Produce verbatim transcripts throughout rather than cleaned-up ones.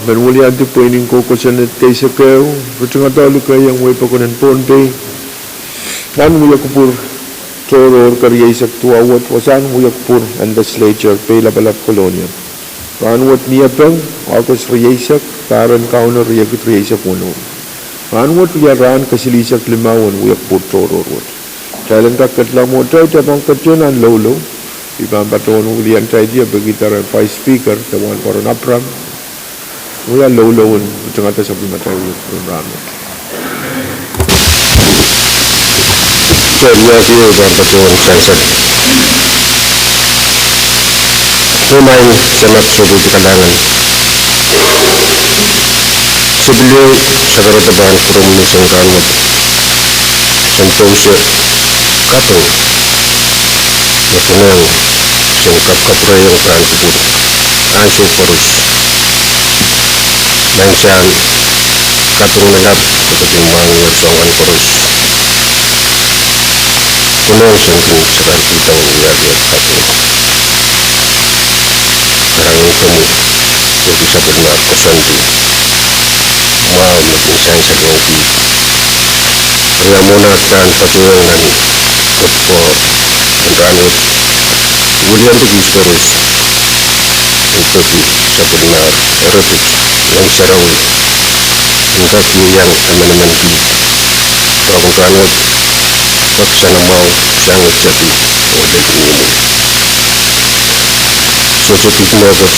Men weliandi pweinen ko kosonned keisek ehu, ritingada lukeiong wei pokon en Pohnpei. Nan wiekupwur tohrohr kerieisek duwau wet, wasahn wiekupwur en Legislature, Peilapalap, Kolonia. Rahnwet Niepeng, August rieisek, pahr en Kauno riekid rieisek weneu. Rahnwet wia rahn kesilisek limau en wiekupwur tohrohr wet. Kitail en kak ketla mwohtail, kitail pahn ketido nan loulou. I pahn patohwan weliandi, I peki dahre Vice Speaker, de Wahnpoaron Abraham. Wia loulou en ritingada sapwellimatail wiekupwur en rahnwet. Kitail wia kio pahn patohwan sansal. Oh maing Samat, sohpeidi kalahngan. Se pil iang sakarada pahn kupwuromwi ni soun rahnwet. Sen pousehla kaping me konehng sen kapkapwurehiong rahn kupwur ansou koaros. Maing Sahm, kaping me lap, kaping me mwahngih soangen koaros. Konehng sen kin sakaradahng wiahkier kaping. Karanih komwi, pwehki sapwellimahr koasoandi mwahu me kin sansal ong kis. Riamwona pahn patohwan nan kepwe en rahnwet. Weliandi kis koaros en peki sapwellimahr eripit, Ngehn Sarawi en kak ieiang emenemen kis. Doadoahk en rahnwet, kak sanamwahu, sang, seti, oh lel mihmi. Sohte kis mehkot,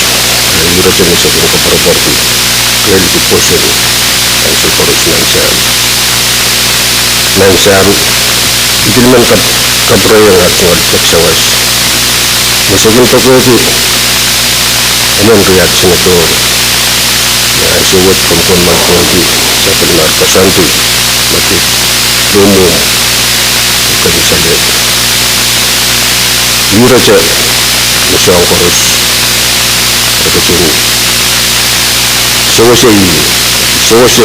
ire tene sohte koapworopworki, kehl ki pwoson ansou koaros, Maing Sahm. Maing Sahm, I pil men kap, kapwurehiong at tungoal pek sawas me se kin pekehki emen riehk Senator me ansou wet komw pahn men pwehki sapwellimahr koasoandi me kis lomwomw kak salehda. Ire te me soahng koaros, re ketin sewese, sewese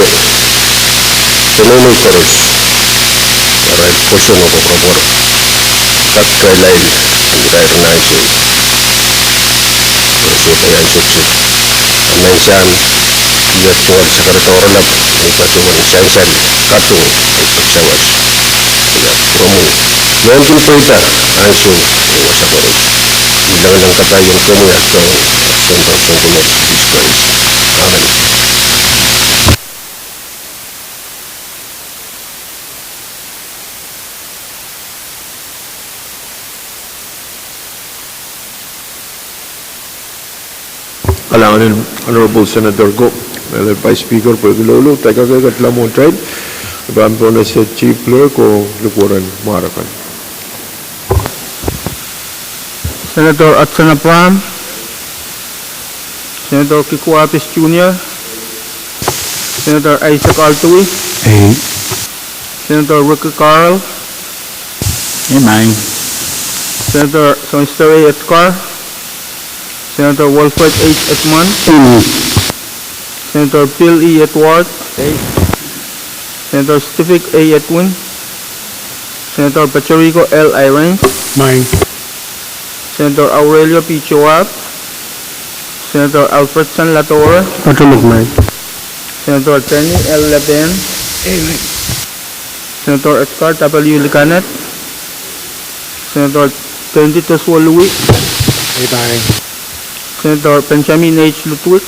peneinei koaros, arail pwoson oh koapworopwor, kak kalail, kalail nan ansou, oh sohte ansou kiset. Maing Sahm, I tungoal sakarada oaralap, I patohwan sansal kaping en pek sawas. Ia, kupwuromwi, I kin pweida ansou oh wasa koaros. I lengileng kapai ong komwi, at Sounkomour, at Sounkomour Sises Krais. Amen. Kalahngan en Honorable Senator ko, mehlel Vice Speaker, pwehki loulou, kitail kak ketla mwohtail, I pahn pwonese Chief Clerk oh likwerehn mwahr akan. Senator Hudson Abraham, Senator Kikuwa Apis Junior, Senator Isaac R. Dewey, ei, Senator Ricky Carl, ei, maing, Senator Sylvester A. Edgar, Senator Wilfred H. Edmund, ei, maing, Senator Bill E. Edward, ei, Senator Stephen A. Edwin, Senator Patorico L. Irene, maing, Senator Aurelio P. Joab, Senator Alfredson Ladora, patohwan, maing, Senator Danny L. Leben, ei, maing, Senator Edgar W. Liganet, Senator Tendai Teswolui, ei, maing, Senator Benjamin H. Ludwig,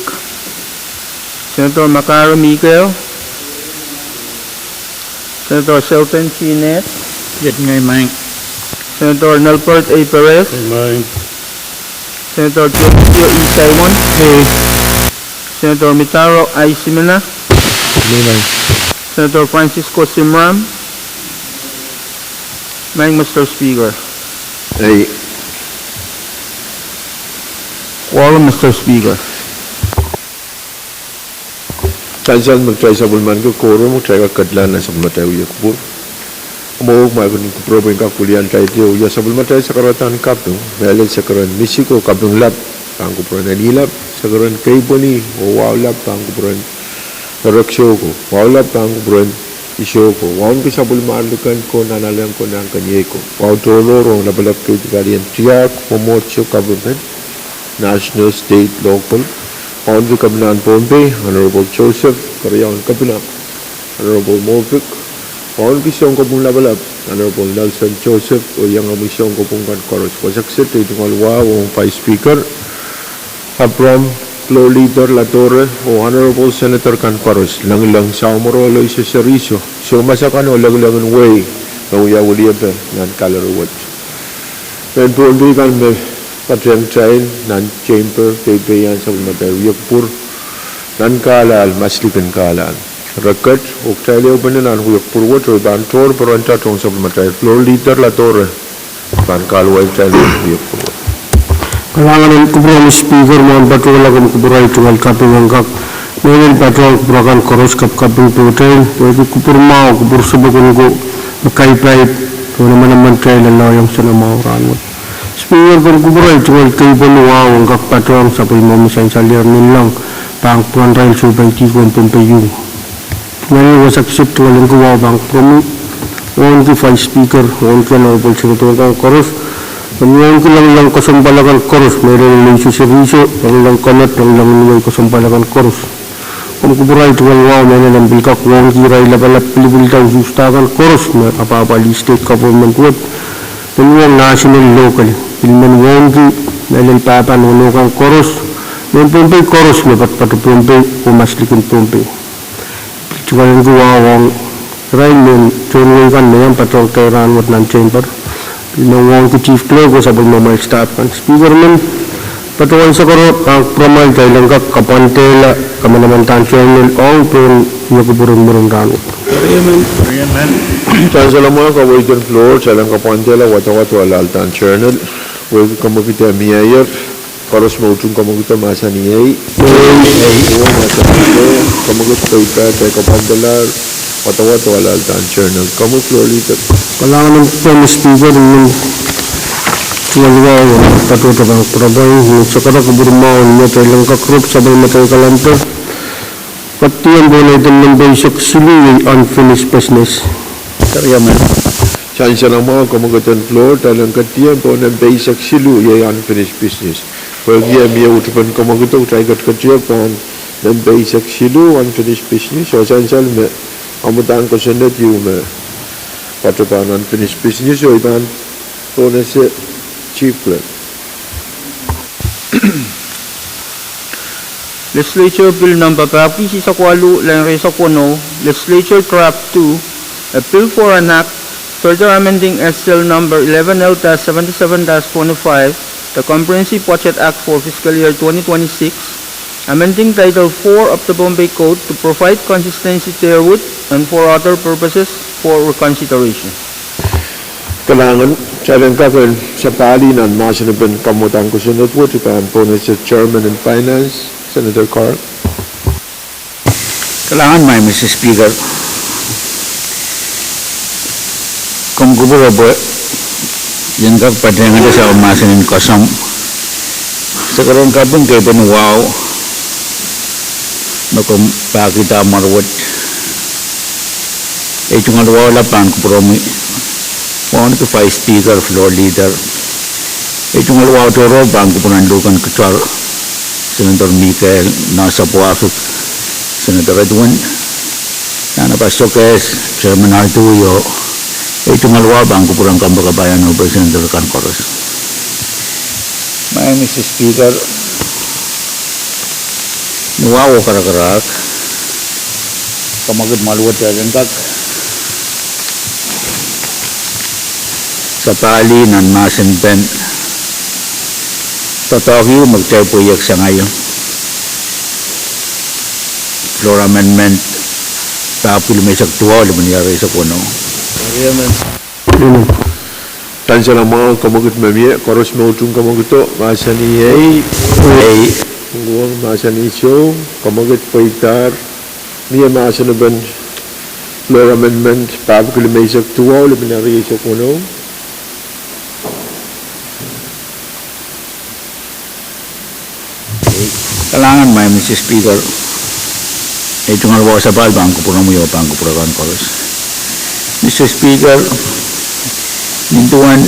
Senator Makara Miguel, Senator Selton G. Ned, iet ngehi, maing, Senator Nelbert A. Perez, ei, maing, Senator Dionisio E. Simon, ei, Senator Mitaro I. Simina, ei, maing, Senator Francisco Simram, maing, Mister Speaker. Ei. Quorum, Mister Speaker. Sansal me kitail sapwellimaniki quorum, kitail kak ketla nan sapwellimatail wiekupwur. Mwo, ma I kin kupwure pwe I kak weliandi, oh ia sapwellimatail sakaradahn kaping, mehlel sakaren misik oh kaping lap pahn kupwuren Eni Lap, sakaren keipweni oh wahu lap pahn kupwuren Erekiso ko, wahu lap pahn kupwuren Iso ko. Wauneki sapwellimahr liken ko, nanalehng ko, nahnkeniei ko. Wahu tohrohr ong lapalap keidi, palien tiahk, mwomwohdiso, government, national, state, local. Wauneki Kepinahn Pohnpei, Honorable Joseph Keriaun Kepina, Honorable Moffitt, wauneki Sounkopwung Lapalap, Honorable Nelson Joseph, oh iangahki sounkopwung kan koaros. Wasa kiset ei tungoal wahu ong Vice Speaker Abraham, Floor Leader Latore, oh Honorable Senator kan koaros, Lengileng Samworo Aloysius Seriso, soumas akan oh lekilengen wehi me wia weliepe nan gallery wet. Mehn Pohnpei kan me patehng kitail nan chamber, peipeian sapwellimatail wiepe pwur, nan kahlahl, maslikin kahlahl. Re ket, oh kitail ehupene nan wiepe pwur wet, oh I pahn tohr perenda tohn sapwellimatail. Floor Leader Latore pahn kahluwa kitail nan wiepe pwur wet. Kalahngan en kupwur Mister Speaker, mwohn patohla komw kupwur ei tungoal kaping en kak mehlel patohng kupwur akan koaros, kapikaping pohtail, pwehki kupwur mwahu, kupwur sapwokon ko, me kaipaip, oh emenemen kitail loallohiong nsenamwahu rahnwet. Speaker, komw kupwur ei tungoal keiepen wahu en kak patohng sapwellimomwi sansalehr Ninleng, pahn kupwuromwi irail soupeidi ko en Pohnpei ieu. Mehlel wasa kiset tungoal limki wahu pahn kupwuromwi, wauneki Vice Speaker, wauneki Honorable Senator kan koaros, oh wauneki Lengileng kesempwal akan koaros, mehlel Aloysius Seriso, Lengileng Kemet, Lengileng Inouei kesempwal akan koaros. Komw kupwur ei tungoal wahu mehlel en pil kak wauneki irail lapalap pilipilda usuhsda kan koaros me apwahpwalih state government wet, pil wauneki national, local, pil men wauneki mehlel pahpa nohno kan koaros, mehn Pohnpei koaros me poatopoatete Pohnpei oh maslikin Pohnpei. Pil tungoal limki wahu ong irail mehn tohn wehi kan me iang patohng kitail rahnwet nan chamber. Pil men wauneki chief clerk oh sapwellimamwail staff kan. Speaker, mehn patohwan sakaro pahn kupwuromwail, kitail en kak kapwandehla kamanaman dahn journal ong pohn wiepe pwur en mwurin rahnwet. Sansal mwahu, kaweid en floor, kitail en kapwandehla wadawad oh ahlahldahn journal. Pwehki kamwekid miehier, koaros me utung kamwekid mahsanih ei. Ei. Kamwekid pweida, kitail kapwandehla wadawad oh ahlahldahn journal. Komwi Floor Leader. Kalahngan en kupwur Mister Speaker, mehn tungoal wahu patohdo pahn kupwuromwail, mehn sakaro kupwur mwahu en mie, kitail en kak rop sapwellimatail kalender. Kedien pohn eidin nempe eisek siluh, iei unfinished business. Sansal mwahu, kamwekid en floor, kitail en kedien pohn nempe eisek siluh, iei unfinished business. Pwehki mie utupen kamwekido, kitail ketiketiong pahn nempe eisek siluh, unfinished business, oh sansal me ahmw dahn kosonned ieu me patohdo pahn unfinished business, oh I pahn pohnese chief clerk. Legislature Bill Number pahieu eisek waluh, leng rieisek weneu, Legislature Draft two, a bill for an act further amending S L number eleven L dash seventy-seven dash twenty-five, the Comprehensive Budget Act for fiscal year twenty twenty-six, amending Title four of the Pohnpei Code to provide consistency therewith and for other purposes for reconsideration. Kalahngan, kitail en kak en sapahlih nan mahsen en pahn kamwadang kosonned wet, I pahn pohnese Chairman en Finance, Senator Carl. Kalahngan, Mister Speaker. Komw kupwure pwe I en kak patehngete sapwellimomwi mahsen en koasoandi. Sakaradahn kaping keiepen wahu me komw pahkihda mwarewet. Ei tungoal wahu lap pahn kupwuromwi, wauneki Vice Speaker, Floor Leader. Ei tungoal wahu tohrohr pahn kupwuren luhken kitail, Senator Mikel, Nasapwakik, Senator Edwin, Nahnapas Sokehs, Chairman Altui, oh ei tungoal wahu pahn kupwuren kompoakepahn Pohnpei Senator kan koaros. Mister Speaker, ni wahu karakarahk, kamwekid mwaluwet en kak sapahlih nan mahsen en pahn doadoahk ieu me kitail pweiek sang ie, Floor Amendment, pahpwiki limeisek duwau, limani rieisek weneu. Sansal mwahu, kamwekid me mie, koaros me utung kamwekido, mahsanih ei. Ei. Uhwong, mahsanih soh, kamwekid pweidahr. Mie mahsen en pahn Floor Amendment, pahpwiki limeisek duwau, limani rieisek weneu. Kalahngan, Mister Speaker. Ei tungoal wahu sapahl pahn kupwuromwi oh pahn kupwure kan koaros. Mister Speaker, nin duwen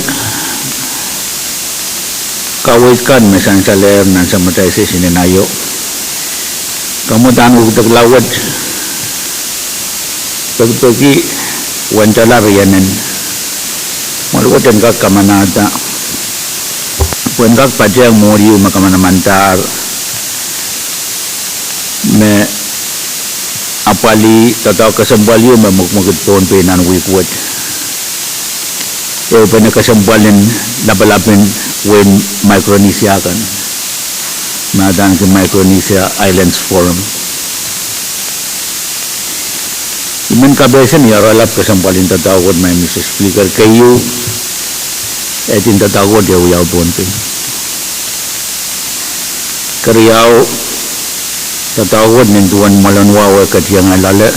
kaweid kan me sansalehr nan summarisation en aio, Kamwadang wekidekla wet, pekipeki wendala rienen mwahl wet en kak kamanahda pwehn kak patehng mwohn ehu me kamanamandahr me apwalih doadoahk kesempwal ehu me mwekimwekid Pohnpei nan wihk wet. Ehupene kesempwal en lapalap en wehin Micronesia kan, me adaneki Micronesia Islands Forum. I men kapehse ni oaralap kesempwal en doadoahk wet, Madam Speaker, keieu, eh, en doadoahk wet eh wiawi Pohnpei. Keriau, doadoahk wet nin duwen mwoalen wahu eh ketieng loale,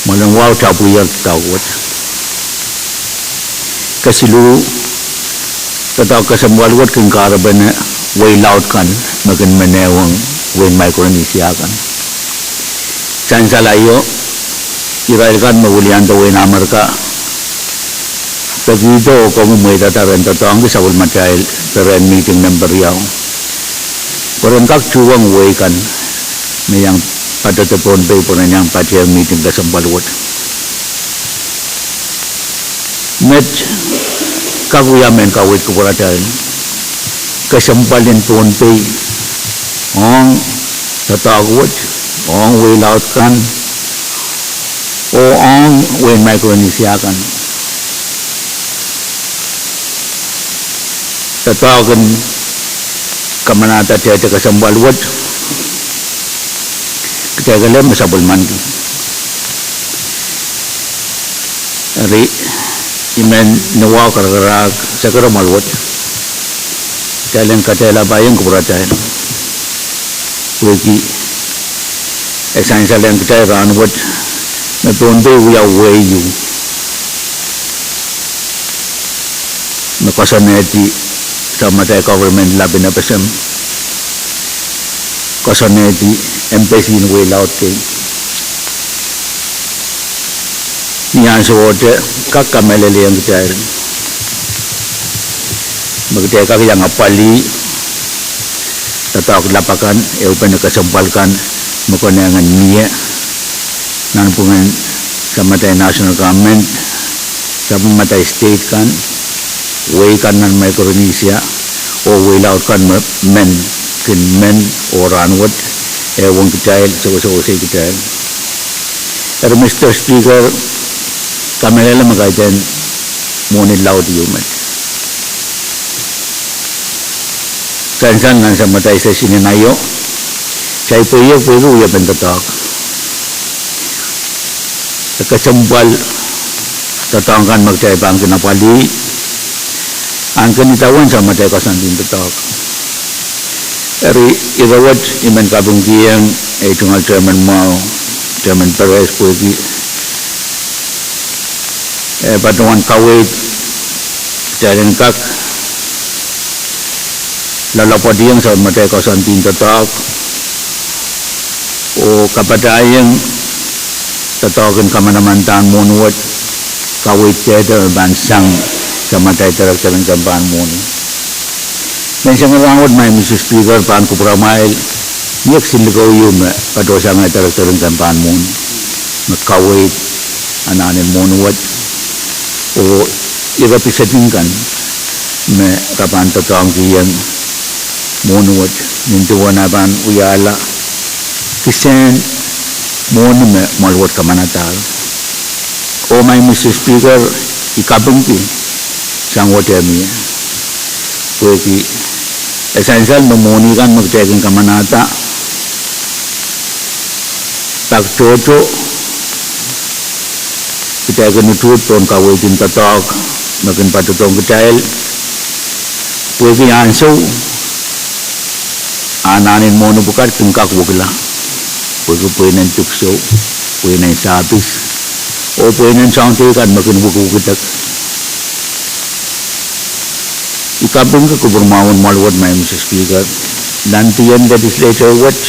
mwoalen wahu tapwier doadoahk wet. Kesiluh, doadoahk kesempwal wet kin kahrepene wehi laud kan me kin men ong wehin Micronesia kan. Sansal aio, irail kan me wiliandi wehin Amerika pekihdo oh komw mweidada ren doadoahngki sapwellimatail perehn mihting nempe riau pwe ren kak tuhwong wehi kan me iang patohdo Pohnpei pwe ren iang patehng mihting kesempwal wet. Met kak wia mehn kaweid kupwuratail, kesempwal en Pohnpei ong doadoahk wet, ong wehi laud kan, oh ong wehin Micronesia kan. Doadoahk en kamanahda tehte kesempwal wet, kitail kelehpw me sapwellimanki. Eri, I men ni wahu karakarahk sekere mwoal wet, kitail en katehlapaiong kupwuratail pwehki e sansalehng kitail rahnwet me Pohnpei wia wehi ehu me koasoanehdi sapwellimatail government lapin FSM, koasoanehdi embassy en wehi laud kei. Ni ansowohte, kak kamehlelehiong kitail me kitail kak iang apwalih doadoahk lap akan, ehupene kesempwal kan me konehng en mie nanpwungen sapwellimatail national government, sapwellimatail state kan, wehi kan nan Micronesia, oh wehi laud kan me men, kin men oh rahnwet, eh, ong kitail, sewesewese kitail. Eri, Mister Speaker, kamehlele me kaidehn mwohni laud ehu met. Sansal nan sapwellimatail session en aio, kitail pweiek pwehki wiepen doadoahk. E kesempwal doadoahk kan me kitail pahn kin apwalih, ahn kin idawehn sapwellimatail koasoandi en doadoahk. Eri, ire wet I men kapingkihong ei tungoal chairman mwahu, Chairman Perez, pwehki eh, patohwan kaweid kitail en kak loalopwoationg sapwellimatail koasoandi en doadoahk oh kapatahiong doadoahk en kamanamandan mwohni wet, kaweid tehte me pahn sang sapwellimatail director en kempan mwohni. Menseng en rahnwet, Madam Speaker, pahn kupwuramwail ni kisin likou ehu me patohsang director en kempan mwohni me kaweid anahn en mwohni wet oh ire pisetin kan me re pahn doadoahngkihong mwohni wet nin duwen eh pahn wiahla kisehn mwohni me mwoal wet kamanadahr. Oh Madam Speaker, I kapingki sang wet eh mie, pwehki e sansal me mwohni kan me kitail kin kamanahda pak tohto, kitail kin utuht pohn kaweid en doadoahk me kin patohdohng kitail, pwehki ansou anahn en mwohni pwukat kin kak wekila, pwehki pweinen dipwisou, pweinen sahpis, oh pweinen soahng teikan me kin wekidek. I kapingki kupwur mwahu en mwoal wet, Madam Speaker, nan dien legislature wet,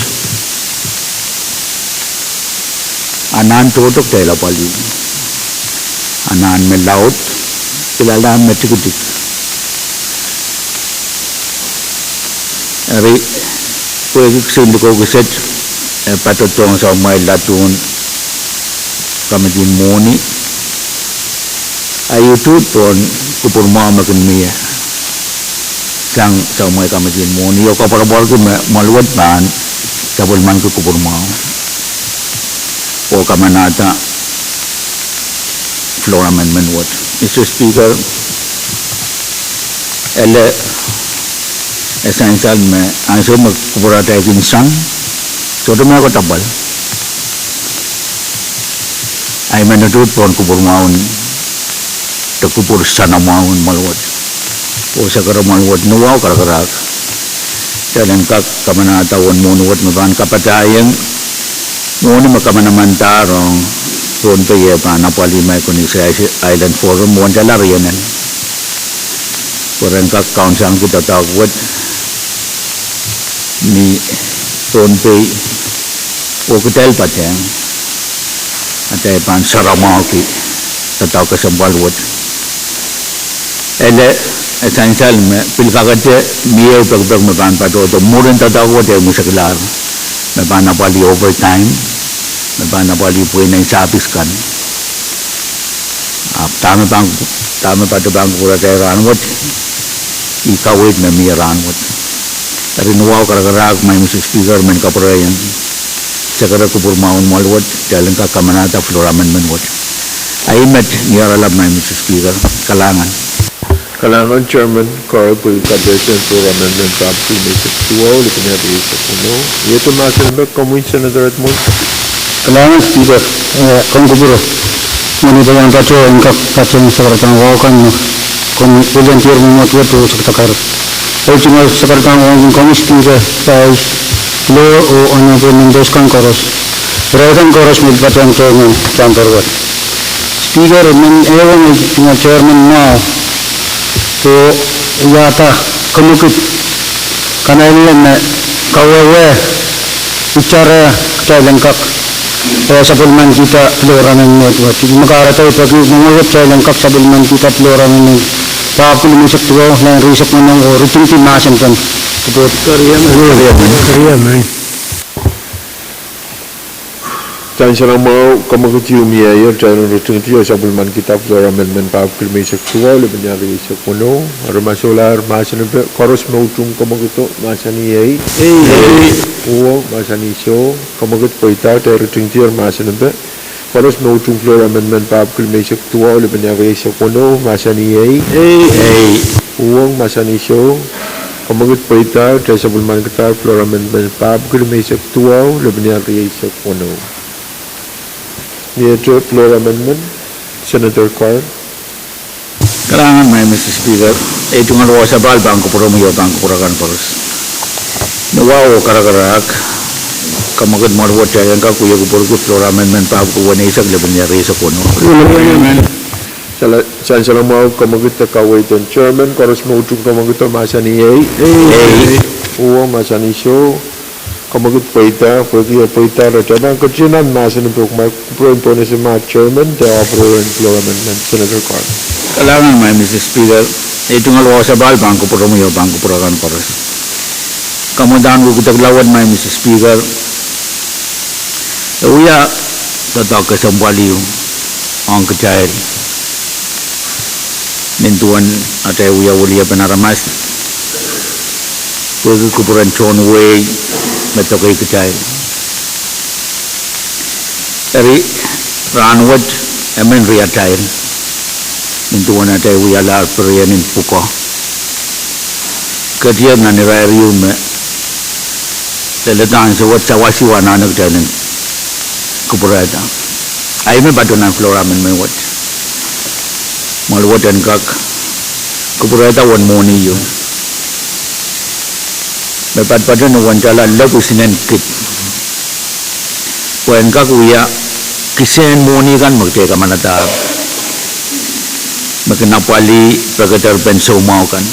anahn tohto kitail apwalih, anahn me laud, pil anahn me tikitik. Eri, pwehki kisin likou kiset, E patohdohng soumwail laduhn kamidin mwohni. A I utuht pohn kupwur mwahu me kin mie sang soumwail kamidin mwohni oh koapworopworki me mwoaluwet pahn sapwellimaniki kupwur mwahu oh kamanahda floor amendment wet. Mister Speaker, ele e sansal me ansou me kupwur atail kin sang, sohte mehkot apwal. A I men utuht pohn kupwur mwahu, de kupwur sang mwahu mwoaluwet oh sakara mwoaluwet ni wahu karakarahk. Kitail en kak kamanahda uwen mwohni wet me pahn kapatahieng mwohni me kamanamandahr ong Pohnpei, e pahn apwalih Micronesia Island Forum, uwen tala rienen, pwe ren kak kaunsoangki doadoahk wet ni Pohnpei oh kitail patehng atail pahn saramwahki doadoahk kesempwal wet. Ele e sansal me pil kakete mie ehu pekipek me pahn patohdo mwurin doadoahk wet e mwesekilahr, me pahn apwalih overtime, me pahn apwalih pweinen sahpis kan. Ahpw dahme pahn, dahme patohdo pahn kupwuratail rahnwet, ih kaweid me mie rahnwet. Eri ni wahu karakarahk, Madam Speaker, men kapwurehiong sakara kupwur mwahu mwoaluwet, kitail en kak kamanahda floor amendment wet. A I met ni oaralap, Madam Speaker. Kalahngan. Kalahngan Chairman Carl pwehki kapehse en floor amendment pahpwiki eisek duwau, lepin ehu rieisek weneu. Iei mahsen en pek, komwi Senator Edmund. Kalahngan Speaker, eh, komw kupwure. Mwein pahn patohdo en kak patehng sakaradahn wahu kan me komwi, pwuhken tier me mwohd wet oh sekadakar. Eri tungoal sakaradahn wahu kin komwi Speaker, Vice, Floor oh Honorable members kan koaros. Irail kan koaros me pil patehng tohngen chamber wet. Speaker, men ehu me tungoal chairman mwahu oh wiahda komokid, kamehlele me kawehwe, itar, kitail en kak, eh, sapwellimankihda floor amendment wet. Ih me kahrehda I peki mwomwohdiso kitail en kak sapwellimankihda floor amendment pahpwiki limeisek duwau, line rieisek weneu oh ritingdi mahsen pen. Sansal mwahu, komokid ieu mieier, kitail en ritingdi oh sapwellimankihda floor amendment pahpwiki limeisek duwau, lepin ehu rieisek weneu. Eri ma solahr mahsen en peh, koaros me utung komokido, mahsanih ei. Uhwong, mahsanih soh. Komokid pweida, kitail ritingdi eri mahsen en peh. Koaros me utung floor amendment pahpwiki limeisek duwau, lepin ehu rieisek weneu, mahsanih ei. Uhwong, mahsanih soh. Komokid pweida, kitail sapwellimankidahr floor amendment pahpwiki limeisek duwau, lepin ehu rieisek weneu. Miehte floor amendment, Senator Carl. Kalahngan, Madam Speaker. Ei tungoal wahu sapahl pahn kupwuromwi oh pahn kupwur akan koaros. Ni wahu oh karakarahk, komokid mwoaluwet, kitail en kak wie kupwurki floor amendment pahpwiki weneisek, lepin ehu rieisek weneu. Sansal mwahu, komokid de kaweid en chairman, koaros me utung komokido, mahsanih ei. Uhwong, mahsanih soh. Komokid pweida, pwehki e pweida, eri kitail pahn ketin nan mahsen en peh, ma kupwuren pohnese ma chairman de operaren floor amendment, Senator Carl. Kalahngan, Madam Speaker. Ei tungoal wahu sapahl pahn kupwuromwi oh pahn kupwur akan koaros. Kamwendahn wekidekla wet, Madam Speaker, e wia doadoahk kesempwal ieu ong kitail nin duwen atail wia weliepen aramas, pwehki kupwuren tohn wehi me dokei kitail. Eri rahnwet emen riatail nin duwen atail wialahr perien en pwukoa. Ketier nan irair ieu me leledo ansou wet, sawas ieu anahne kitail en kupwurehda. A I me patohdo nan floor amendment wet. Mwoaluwet en kak kupwurehda uwen mwohni ieu me patpato ni uwen tala lopwisinen kid, pwe en kak wia kisehn mwohni kan me kitail kamanadahr me kin apwalih pekederpen soumwahu kan.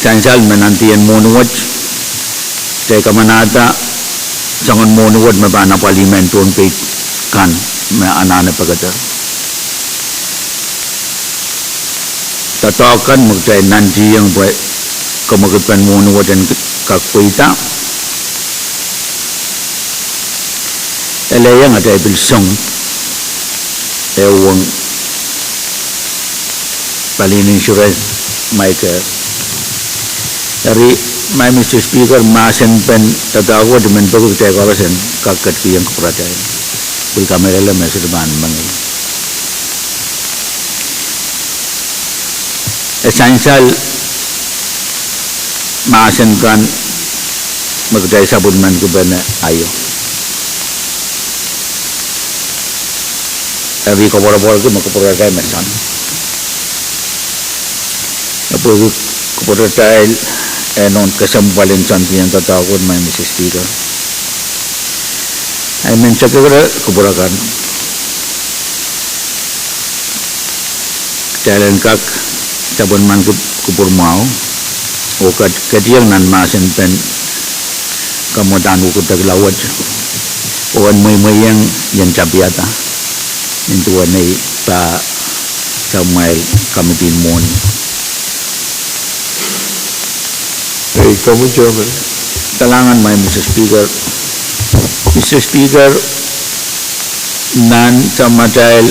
Sansal me nantihong mwohni wet, kitail kamanahda soangen mwohni wet me pahn apwalih mehn Pohnpei kan me anahne pekeder. Doadoahk kan me kitail nantihong pwe komokidpen mwohni wet en kak pweida, Ele iang atail pil song, eh, ong palien insurance, MyGov. Eri, my Mister Speaker, mahsen pen doadoahk wet I men peki kitail koaros en kak ketikihong kupwuratail. Pil kamehlele me sohte pahn mengei. E sansal mahsen kan me kitail sapwellimanikipene aio. Eri koapworopworki me kupwuratail me soangen. Pwehki kupwuratail eh nohn kesempwal en soangen doadoahk wet, my Mister Speaker. I men sekekere kupwur akan. Kitail en kak sapwellimaniki kupwur mwahu, oh kat-, ketikihong nan mahsen pen kamwadahn wekidekla wet, oh en mweimweiong ien tapihada, nin duwen ei pahn samwail kamidin mwohni. Ei, komwi chairman. Kalahngan, my Mister Speaker. Mister Speaker, nan samatail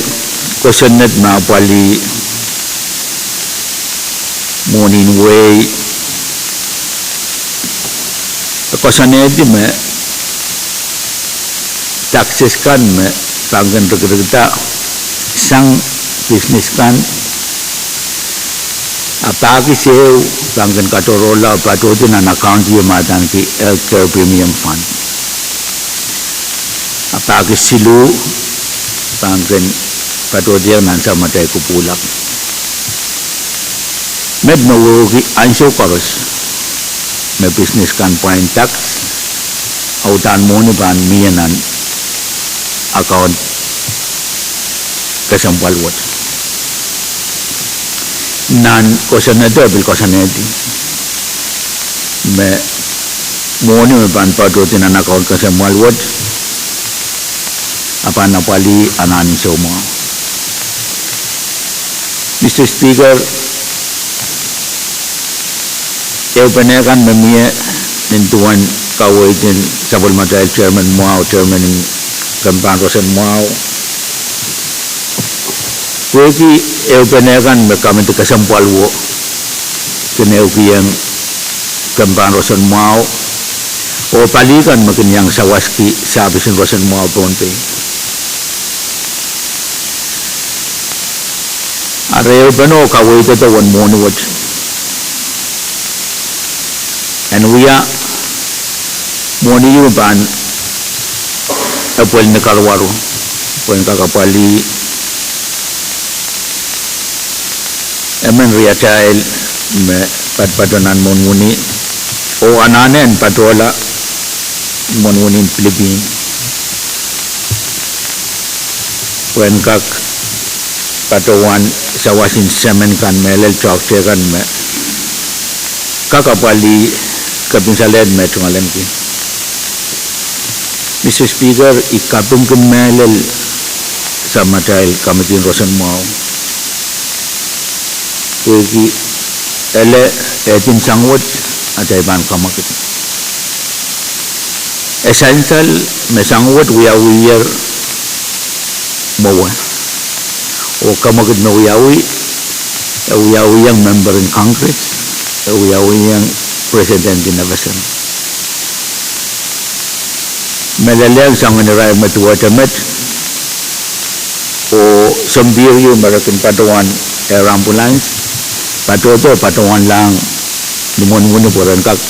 kosonned me apwalih mwohnin wehi, e koasoanehdi me taxes kan me pahn kin rikirikda sang business kan, a pahkis ehu pahn kin katohrohrla patohdi nan account ieu me adaneki healthcare premium fund. A pahkis siluh pahn kin patohdiong nan samatail kupwuhlak. Met me wehwehki ansou koaros me business kan pwain tax, a uhdahn mwohni pahn mie nan account kesempwal wet. Nan kosonnedo pil koasoanehdi me mwohni me pahn patohdi nan account kesempwal wet, a pahn apwalih anahn soumwahu. Mister Speaker, ehupene kan me mie nin duwen kaweid en sapwellimatail chairman mwahu, chairman en kempan roson mwahu, pwehki ehupene kan me kamidi kesempwal wet kin ehukihong kempan roson mwahu, oh pali kan me kin iang sawaski sahpis en roson mwahu Pohnpei. Eri ehupene kaweid ede uwen mwohni wet en wia mwohni ieu pahn epwel ni karuwaru, pwehn kak apwalih emen riatail me patopato nan mwohn wini, oh anahne en patohla mwohn winin Pilipin, pwehn kak patohwan sawas en semen kan, mehlel toahkte kan me kak apwalih kepin salehd me tungoalenki. Mister Speaker, I kapingki mehlel samatail kamidin roson mwahu, pwehki ele edin sang wet atail pahn kamwekid. E sansal me sang wet wiawiher mwowe, oh kamwekid me wiawi, e wiawihong member en Congress, e wiawihong president en FSM. Mehlel ong soangen irail me duwehte met, oh sompihr ieu me re kin patohwan air ambulance, patohdo patohwanlahng ni mwohn wini pwe ren kak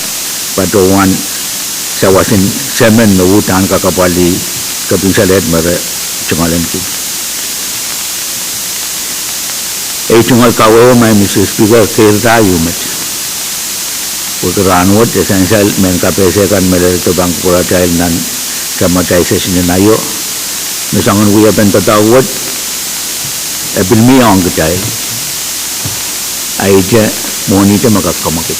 patohwan sawas en semen me uhdahn kak apwalih kepin salehd me re tungoalenki. Ei tungoal kawehwe, my Mister Speaker, keirda ieu met. Pwehki rahnwet e sansal mehn kapehse kan me leledo pahn kupwuratail nan samatail session en aio, me soangen wiepen doadoahk wet e pil mie ong kitail, a ihte mwohnihte me kak kamwekid.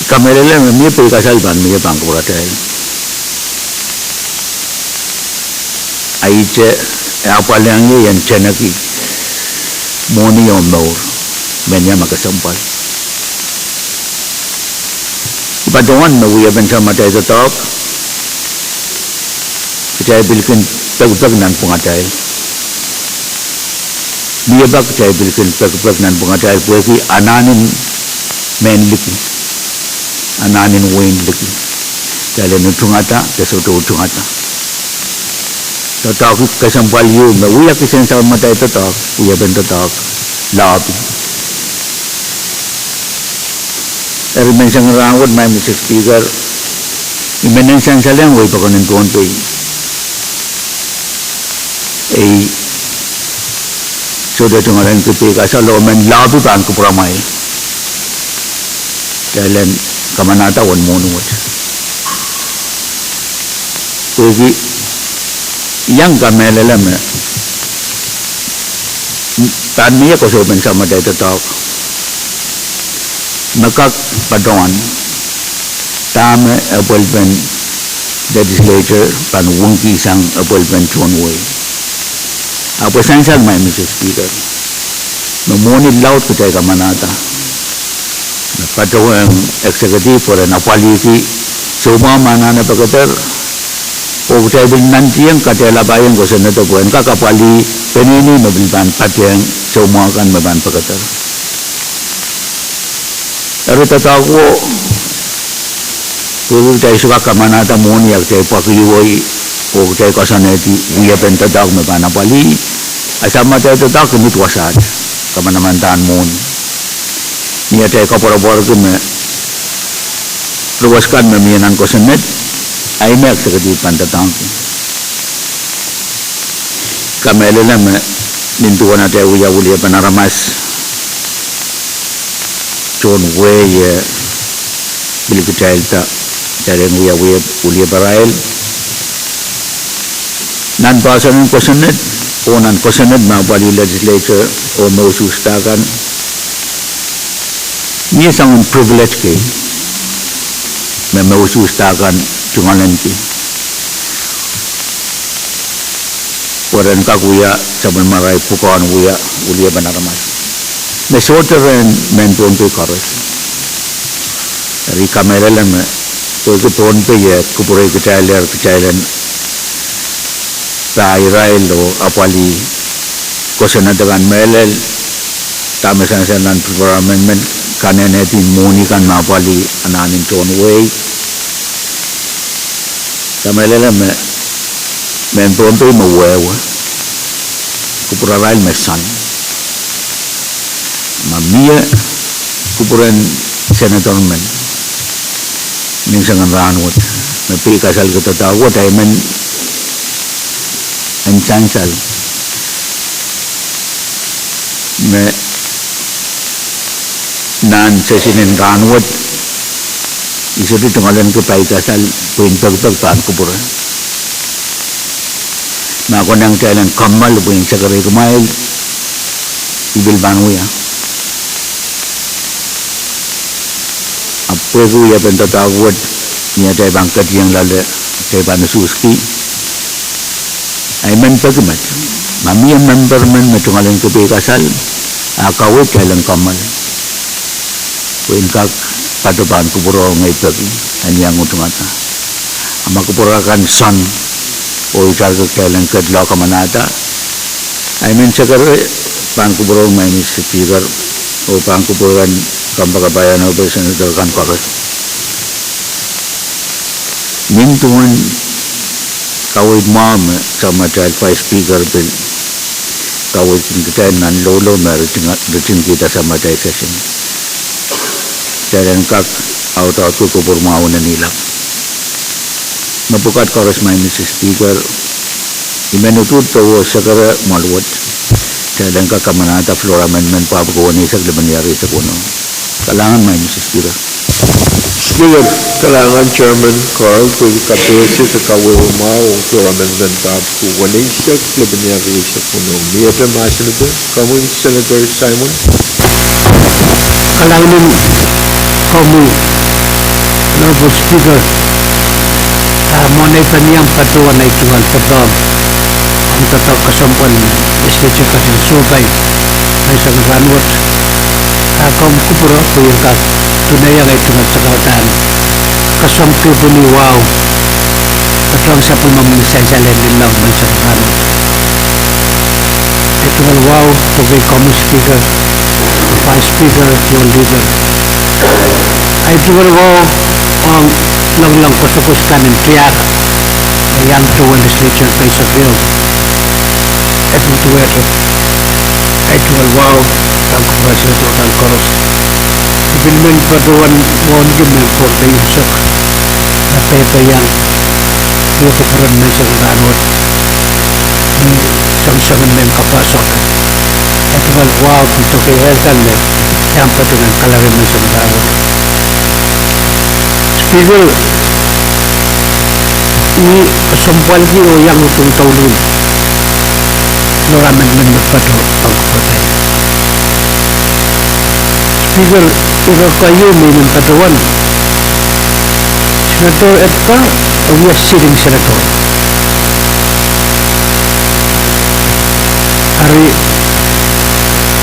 Kamehlele me mie peikasal pahn mie pahn kupwuratail, a ihte e apwalih ie ien teneki mwohni oh mour, mehnia me kesempwal. I patohwan me wiepen samatail doadoahk Kitail pil kin pekipek nan pwungatail. Mie pak kitail pil kin pekipek nan pwungatail pwehki anahnen mehn liki, anahnen wehin liki. Kitail en utungada, de sohte utungada. Doadoahk kesempwal ieu me wia kisehn Samatail doadoahk, wiepen doadoahk, lobby. Eri menseng rahnwet, Madam Speaker, I men en sansal ong wei pokon en Pohnpei. Ei, sohte tungoalenki peikasal oh men lobby pahn kupwuramwail. Kitail en kamanahda uwen mwohni wet. Pwehki I iang kamehlele me pahn mie koasopen Samatail doadoahk me kak patohwan dahme epwelpen legislature pahn wungkihsang epwelpen tohn wehi. Ahpw e sansal, Madam Speaker, me mwohni laud kitail kamanahda me patohwanohng executive pwe ren apwalihki soumwahu me anahne pekeder, oh kitail pil nantihong kadehlapaiong kosonned pwe en kak apwalih peneinei me pil pahn patehng soumwahu kan me pahn pekeder. Eri doadoahk wo, pwehki kitail sohte kak kamanahda mwohni, a kitail pwakihwei oh kitail koasoanehdi wiepen doadoahk me pahn apwalih, a Samatail doadoahk kin id wasaht, kamanamandan mwohni. Ni atail koapworopworki me ruwes kan me mie nan kosonned, ahi me executive pahn doadoahngki. Kamehlele me nin duwen atail wia weliepen aramas tohn wehi, eh, pil kitailda, kitail en wia, wia welieparail nan poahsoan en kosonned oh nan kosonned me apwalih legislature oh me usuhsda kan, mie soangen privilege kei me me usuhsda kan tungoalenki pwe ren kak wia sapwellimarail pwukoahn wia weliepen aramas me sohte rehn mehn Pohnpei koaros. Eri I kamehlele me pwehki Pohnpei e kupwurei kitailehr, kitail en pahn irail oh apwalih kosonned kan mehlel, dahme sansal nan preferred amendment, kanenehdi mwohni kan me apwalih anahnen tohn wehi. Kamehlele me mehn Pohnpei me wehwe, kupwurarail me soan. Ma mie kupwuren senator men nin sengen rahnwet me pil kasalehda doadoahk wet, ahi men en sansal me nan session en rahnwet I sohte tungoalenki peikasal pwehn pekipek pahn kupwure. Ma konehng kitail en kommoal pwehn sekerehki kumwail, I pil pahn wia. Ahpw pwehki wiepen doadoahk wet, ni atail pahn ketieng loale, kitail pahn usuhski, ahi men peki met. Ma mie memper men me tungoalenki peikasal, a kaweid kitail en kommoal pwehn kak patoh pahn kupwurohng ei peki en iang utungada. A ma kupwure kan soan oh itarki kitail en ketlong kamanahda, ahi men sekere pahn kupwurohng Madam Speaker oh pahn kupwuren kompoakepahn en operation kan koaros. Nin duwen kaweid mwahu me samatail Vice Speaker pil kaweidki kitail nan loulou me ritin, ritin kihda samatail session, kitail en kak audaudki kupwur mwahu en ila. Mepwukat koaros Madam Speaker, I men uduhd doh sekere mwahl wet, kitail en kak kamanahda floor amendment pwuhk weneisek limeni eri eisek weneu. Kalahngan Madam Speaker. Speaker, kalahngan Chairman Carl pwehki kapehse de kawehwe mwahu ong floor amendment pwuhk weneisek limeni eri eisek weneu. Mie mahsen ede, komwi Senator Simon. Kalahngan komwi Honorable Speaker, a mwohneipen iang patohwan ei tungoal doadoahk, ong doadoahk kesempwal Legislature kan en sohpai menseng rahnwet. A komw kupwure pwe I en kak dunehiong ei tungoal sakau dahn kesempwal kepwini wahu Patohng sapwellimomwi me sansal en lilong menseng rahnwet. Ahi tungoal wahu pwehki komwi Speaker, Vice Speaker, Floor Leader. Ahi tungoal wahu ong loalokong koasoakoas kan en tiahk, iang duwen Legislature en Paisek ieu. Ahi tungoal, ahi tungoal wahu, pahn kupwurki Senator kan koaros. I pil men patohwan wauneki mehn Pohnpei unsek me peikiong wia kupwuren menseng rahnwet ni soangen mehn kapwa soahng. Ahi tungoal wahu pil tokei ehr kan me iang patohwan kalari menseng rahnwet. Speaker, I kesempwalki oh iang utung douluhl loramen men me patohwan pahn kupwurki. Speaker, ire keieu me I men patohwan, Senator Edgar, e wia sitting senator. Eri,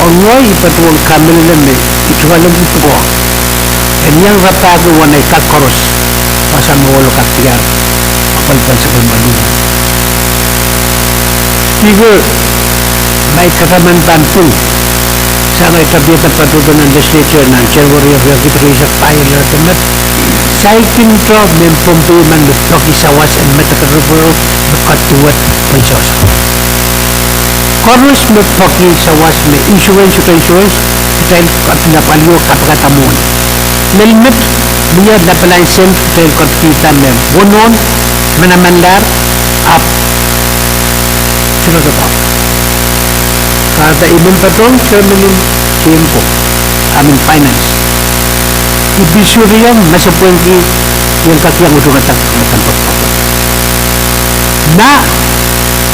ong ngehi I patohwan kamehlele me I tungoal ong pwukoa en iang rapahki wahn ahi kak koaros, wasa me ohlo kak diar, apwalpwal sapwellime luhn. Speaker, ma I kataman pahn pwung, sang ahi tapihada patohdo nan Legislature nan January of riekid rieisek pahieu, leledo met, saikinte mehn Pohnpei men me peki sawas en medical referral me cut duwet pwe sohso. Koaros me peki sawas me insurance, sohte insurance, kitail cut lapalio kapakapda mwohni. Lel met, mie lapalahn sent kitail cut kihda me wonohn, manamanlahr, ahpw sohte doadoahk. Kahrehda I men patohwan chairman en K M ko, I mean finance. I pil sohte iang masepwehki, I en kak iang utung adak me pahn patohwan. Ma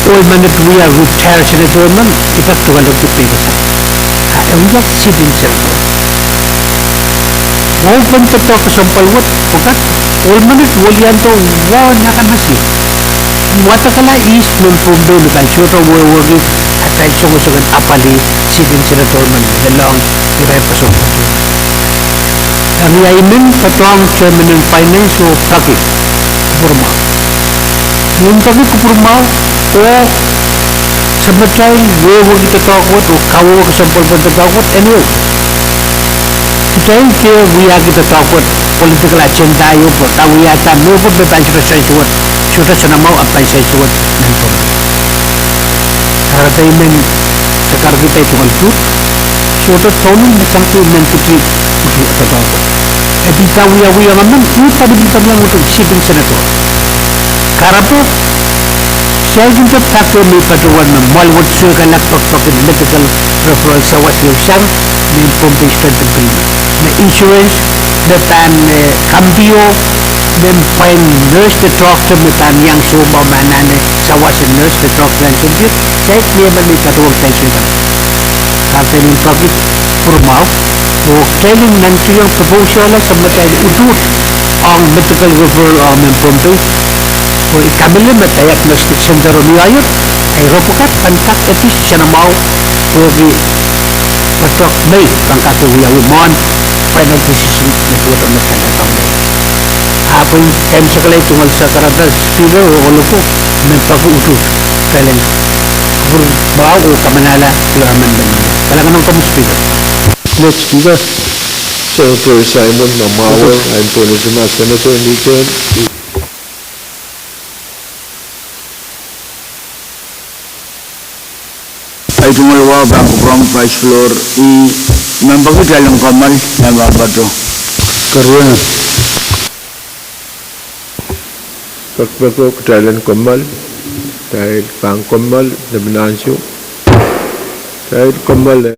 ohl menet wia retired senator men, I kak tungoal ong ki pekisa. A e wia sitting senator. Wahu pahn doadoahk kesempwal wet, pwukat, ohl menet weliandi wahu en akamas ie. Wadekala ihs mehn Pohnpei me pahn sohte wehwehki atail songosong en apwalih sitting senator men me lelohng irail kesempwal. Eri I men patohwan chairman en finance oh peki kupwurmwahu. I men peki kupwurmwahu oh samatail wehwehki doadoahk wet oh kawehwe kesempwal pwe doadoahk wet, anyway. Kitail dehr wiahki doadoahk wet, political agenda ieu pwe kawiahda mehkot me pahn sohte sensuwed, sohte soanamwahu ahpw pahn sensuwed mehn Pohnpei. Kahrehda I men sakarkihda tungoal utung, sohte douluhl me sangete I men pwuti utung doadoahk wet. E pil pahn wiawihong emen, I pahn pil pahn iang utung sitting senator. Kahrepe, saikinte pak me I patohwan me mwoal wet soikala pekipek en medical referral sawas ieu sang mehn Pohnpei sohte pil me insurance, me pahn, eh, kampio, mehn pwain nurse de doctor me pahn iang soumwahu me anahne sawas en nurse de doctor nan sounpir, saik mie men me I patohwan kitail soikala. Kahrehda I men peki kupwurmwahu, oh kitail en nantihong proposal samatail utuht ong medical referral ong mehn Pohnpei, oh I kamehlele me diagnostic center en Oreor, ahi ire pwukat pahn kak edi soanamwahu, pwehki doadoahk mei pahn kak wiawi mwohn final decision me duwehte me pahn kak kamehlele. Ahpw I en kaimwisekala tungoal sakarada Speaker oh ohloko, I men peki utuht, kitail en kupwurmwahu oh kamanahla loramen men. Kalahngan ong komwi Speaker. Next Speaker, Senator Simon Namwawe, ahi pwuhn Senator Niten. Ahi tungoal wahu pahn kupwuromwi Vice Floor, I men peki kitail en kommoal, nan wahnpoato. Keriau. Pekipeko kitail en kommoal, kitail pahn kommoal, lepin ansou. Kitail kommoal.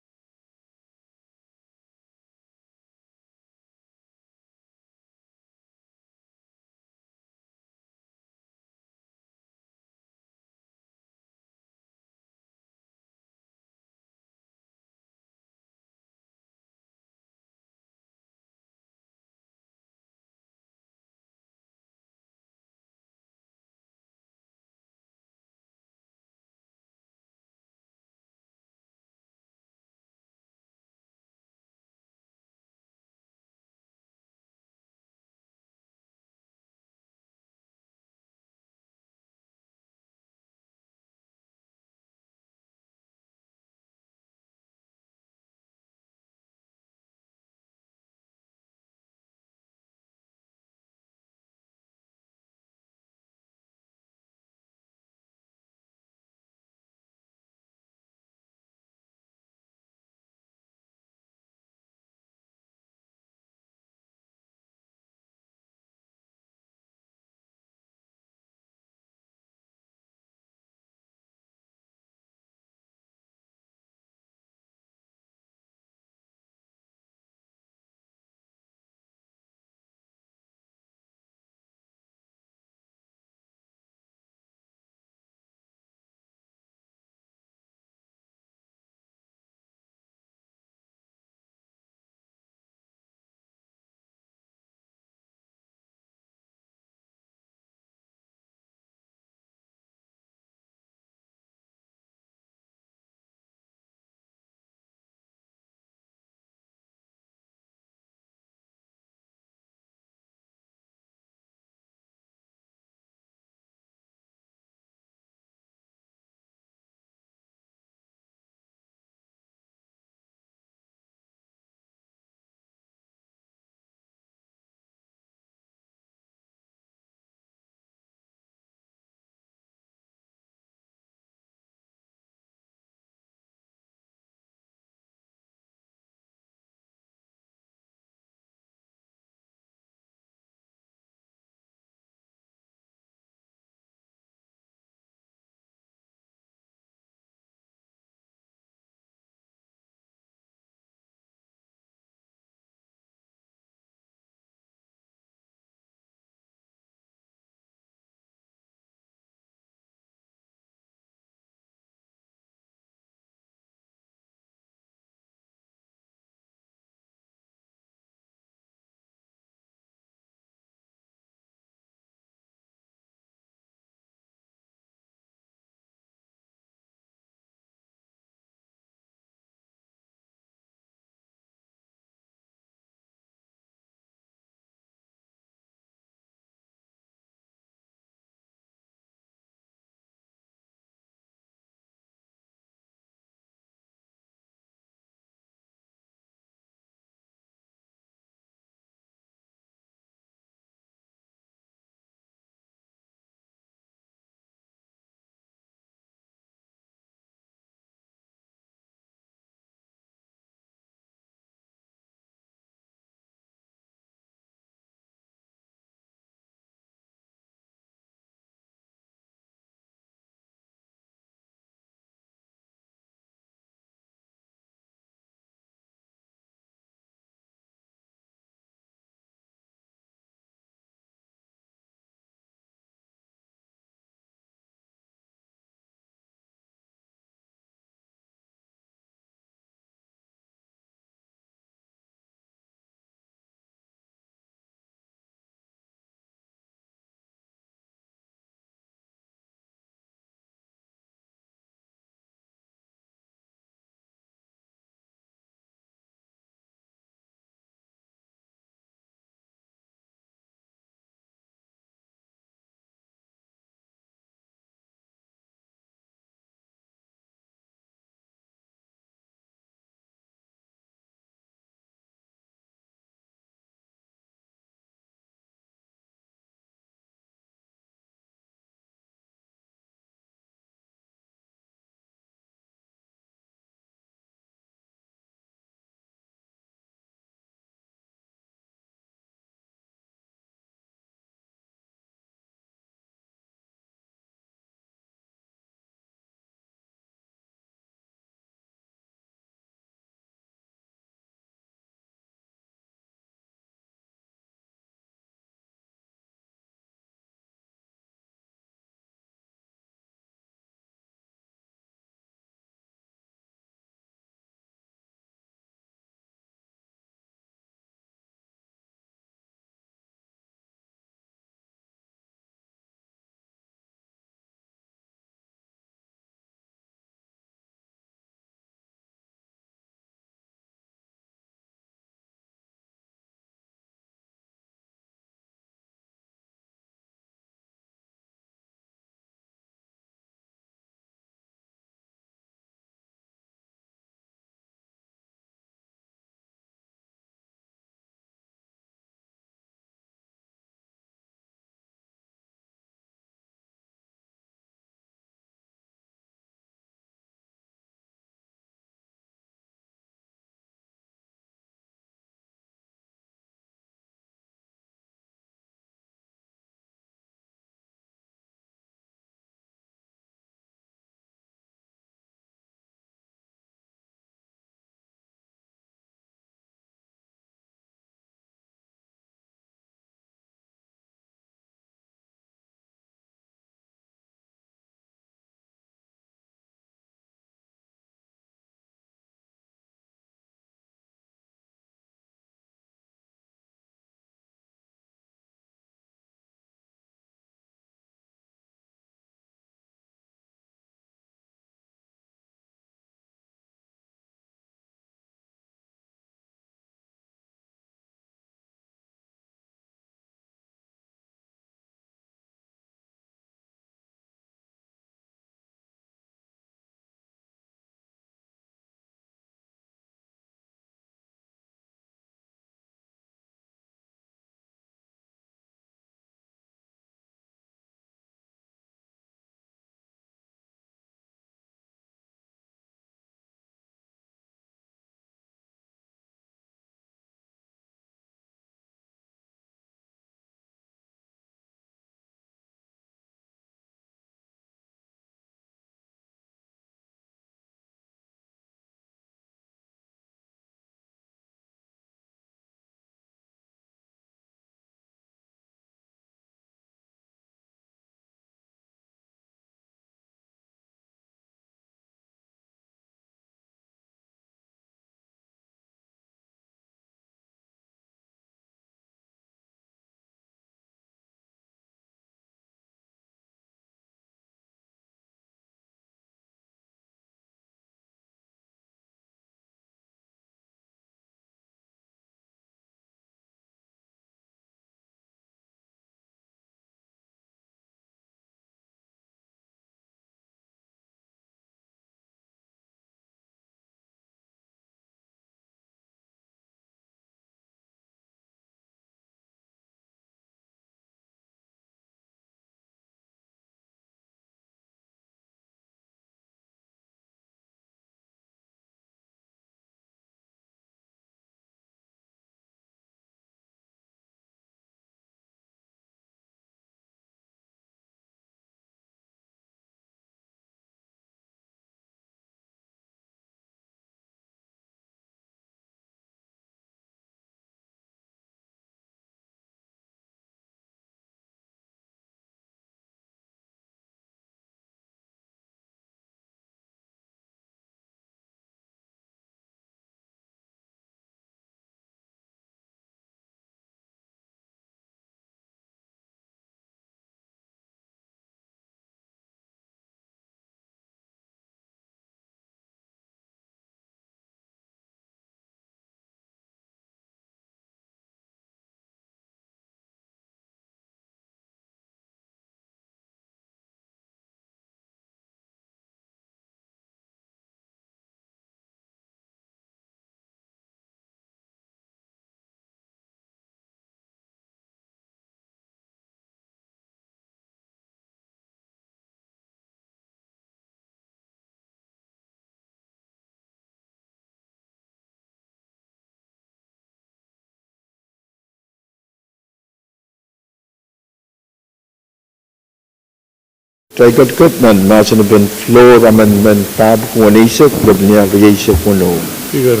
Kitail ketiket nan mahsen en floor amendment pahieu weneisek, lepin iar rieisek weneu. Speaker.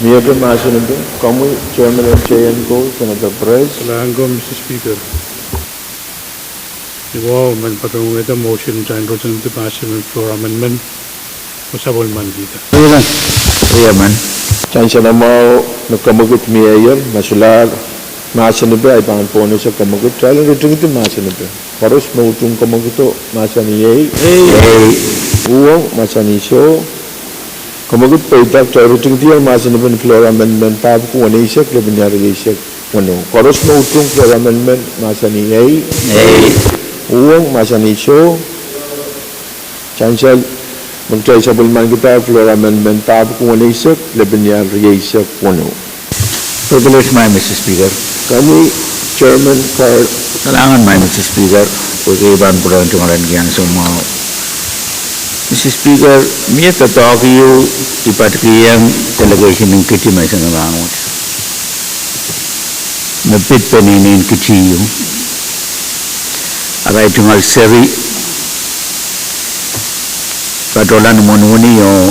Mie mahsen en, komwi chairman en J N K, Senator Perez. Kalahngan, Mister Speaker. Ni wahu men patohwan wehwehda motion, kitail roson de mahsen en floor amendment. Sapwellimanikihda. Riemen. Kitail soangen mwahu me kemwekid mie, ma solahr mahsen en, ahi pahn bonus kemwekid, kitail en ritingdi mahsen en. Koaros me utung kemwekido, mahsanih ei. Ei. Uhwong, mahsanih soh. Kemwekid pweida, kitail ritingdi mahsen en floor amendment pahieu weneisek, lepin iar rieisek weneu. Koaros me utung floor amendment, mahsanih ei. Ei. Uhwong, mahsanih soh. Kitail, me kitail sapwellimanikihda floor amendment pahieu weneisek, lepin iar rieisek weneu. Privilege, my Mister Speaker. Komwi chairman Carl. Kalahngan, my Mister Speaker, pwehki I pahn pwurehng tungoalenki ansou mwahu. Mister Speaker, mie doadoahk ehu I patikihong delegation en Kiti menseng en rahnwet me pid peneinei en Kiti ehu. Arail tungoal seri patohla ni imwinwini oh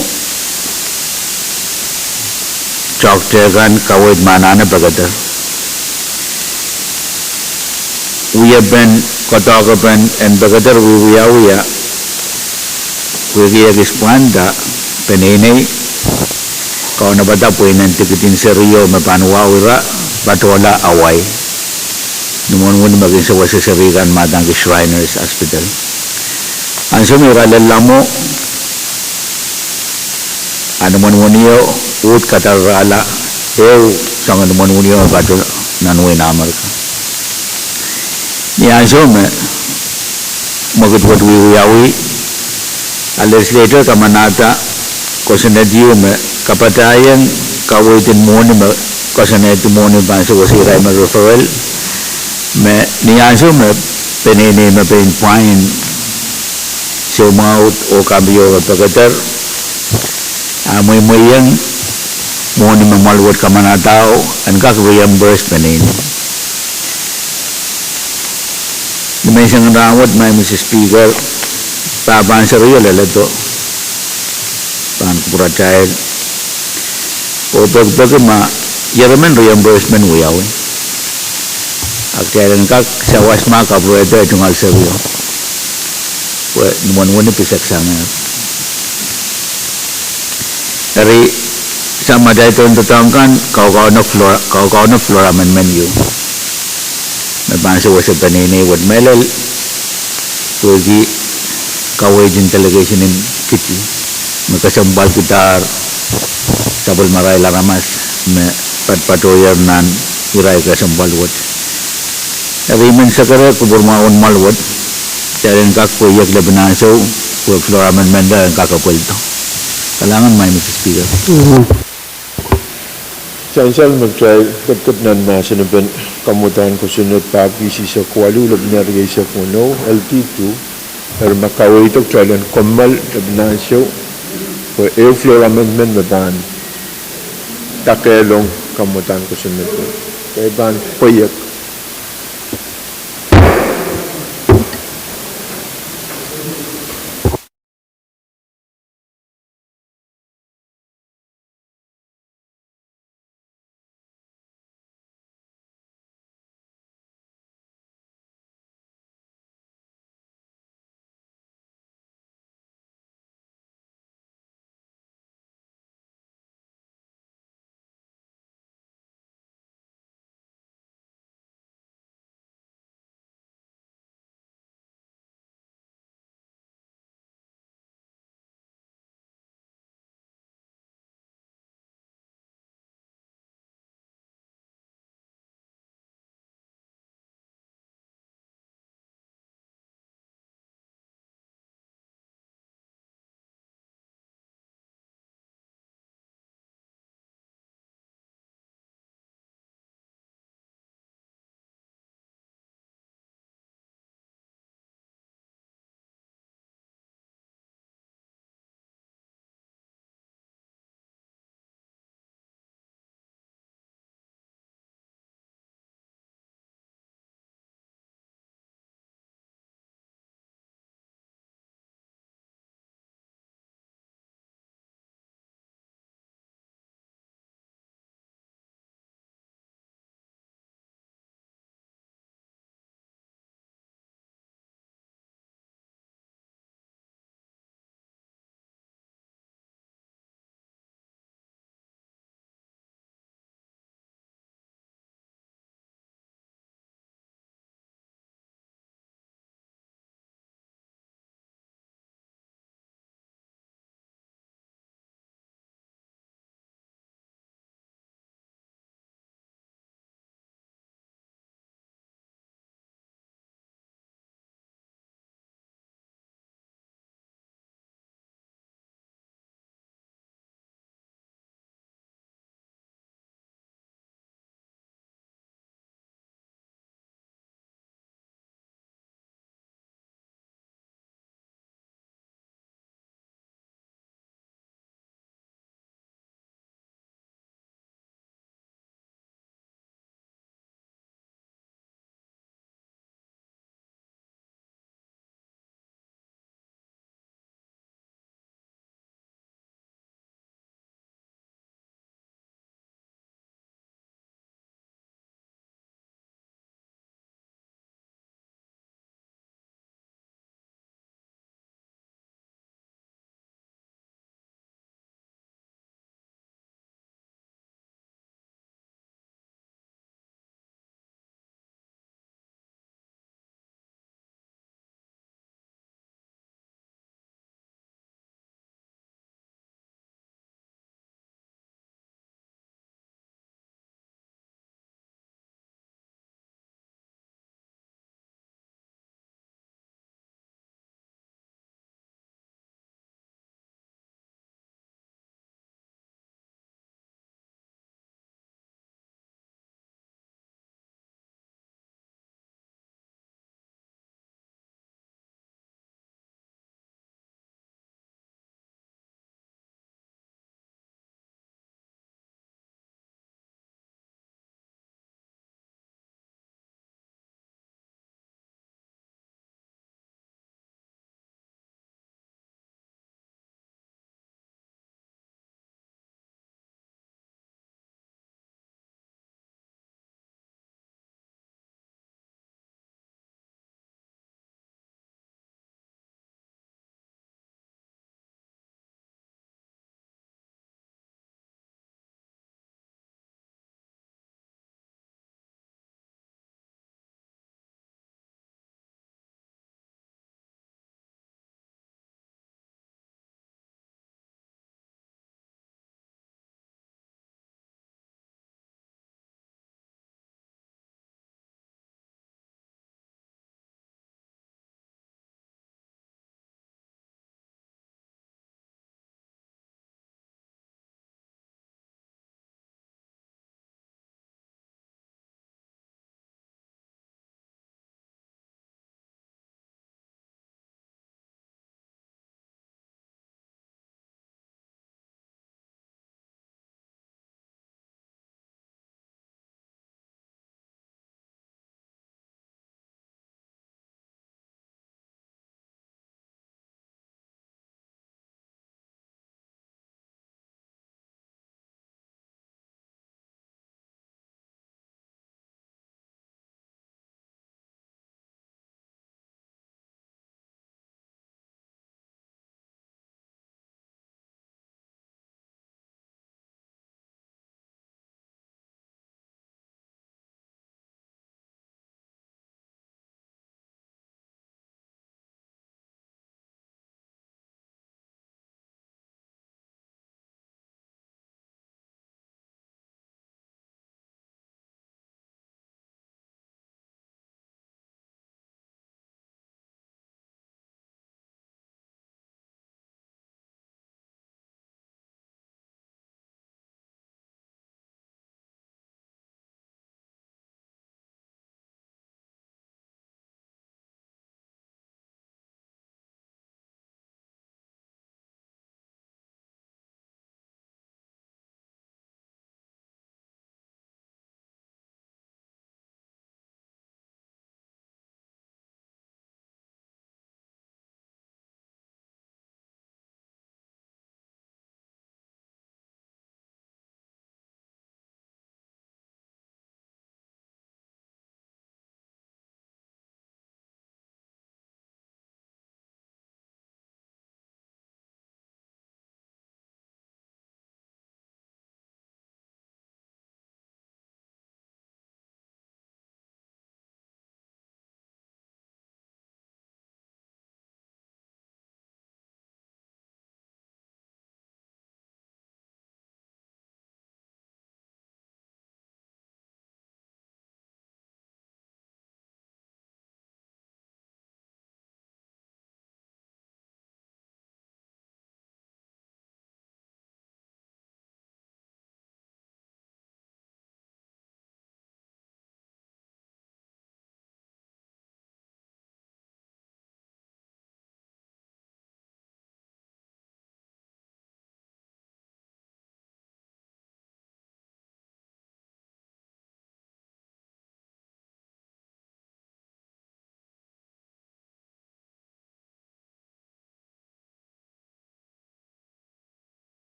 toahkte kan kaweid me anahne pekeder. Wiepen, koadoahkepen en pekeder wiewiawi pwehki ekis pwanda peneinei kaunopada pweinen tikitin serio me pahn wahu ira patohla Hawaii. Ni imwinwini me kin sewese seri kan me adaneki Shriners Hospital. Ansou me ira lella mwo, a ni imwinwinio uhd kadarodoarala ehu soangen ni imwinwinio me patoh nan wehin Amerika. Ni ansou me mwekid wet wiewiawi, a legislator kamanahda kosonned ehu me kapatahieng kaweid en mwohni me kosonned mwohni pahn sewese irail me referral, me ni ansou me peneinei me pein pwain soumwahu oh kampio re pekeder, a mwemwehiong mwohni me mwahl wet kamanahdaho en kak reimburse peneinei. Ni menseng en rahnwet, my Mister Speaker, pahpahn serio leledo pahn kupwuratail oh pekipeki ma ier emen reimbursement wiawi, a kitail en kak sawas ma kapwurehdo tungoal serio pwe ni imwinwini piseksang. Eri, samatail doadoahk kan, kaukauno floor, kaukauno floor amendment ehu me pahn sewese peneinei wet mehlel pwehki kaweid en delegation en Kiti me kesempwalkidahr sapwellimarail aramas me patpatohier nan irail kesempwal wet. Eri I men sekere kupwur mwahu en mwahl wet, kitail en kak pweiek lepin ansou pwe floor amendment en kak apwaldo. Kalahngan, my Mister Speaker. Sansal me kitail ketiket nan mahsen en kamwadahn kosonned pahieu isihsek waluh lepin iar rieisek weneu, L T two, eri ma kaweid o kitail en kommoal lepin ansou pwe ehu floor amendment me pahn kakehlong kamwadahn kosonned, e pahn pweiek.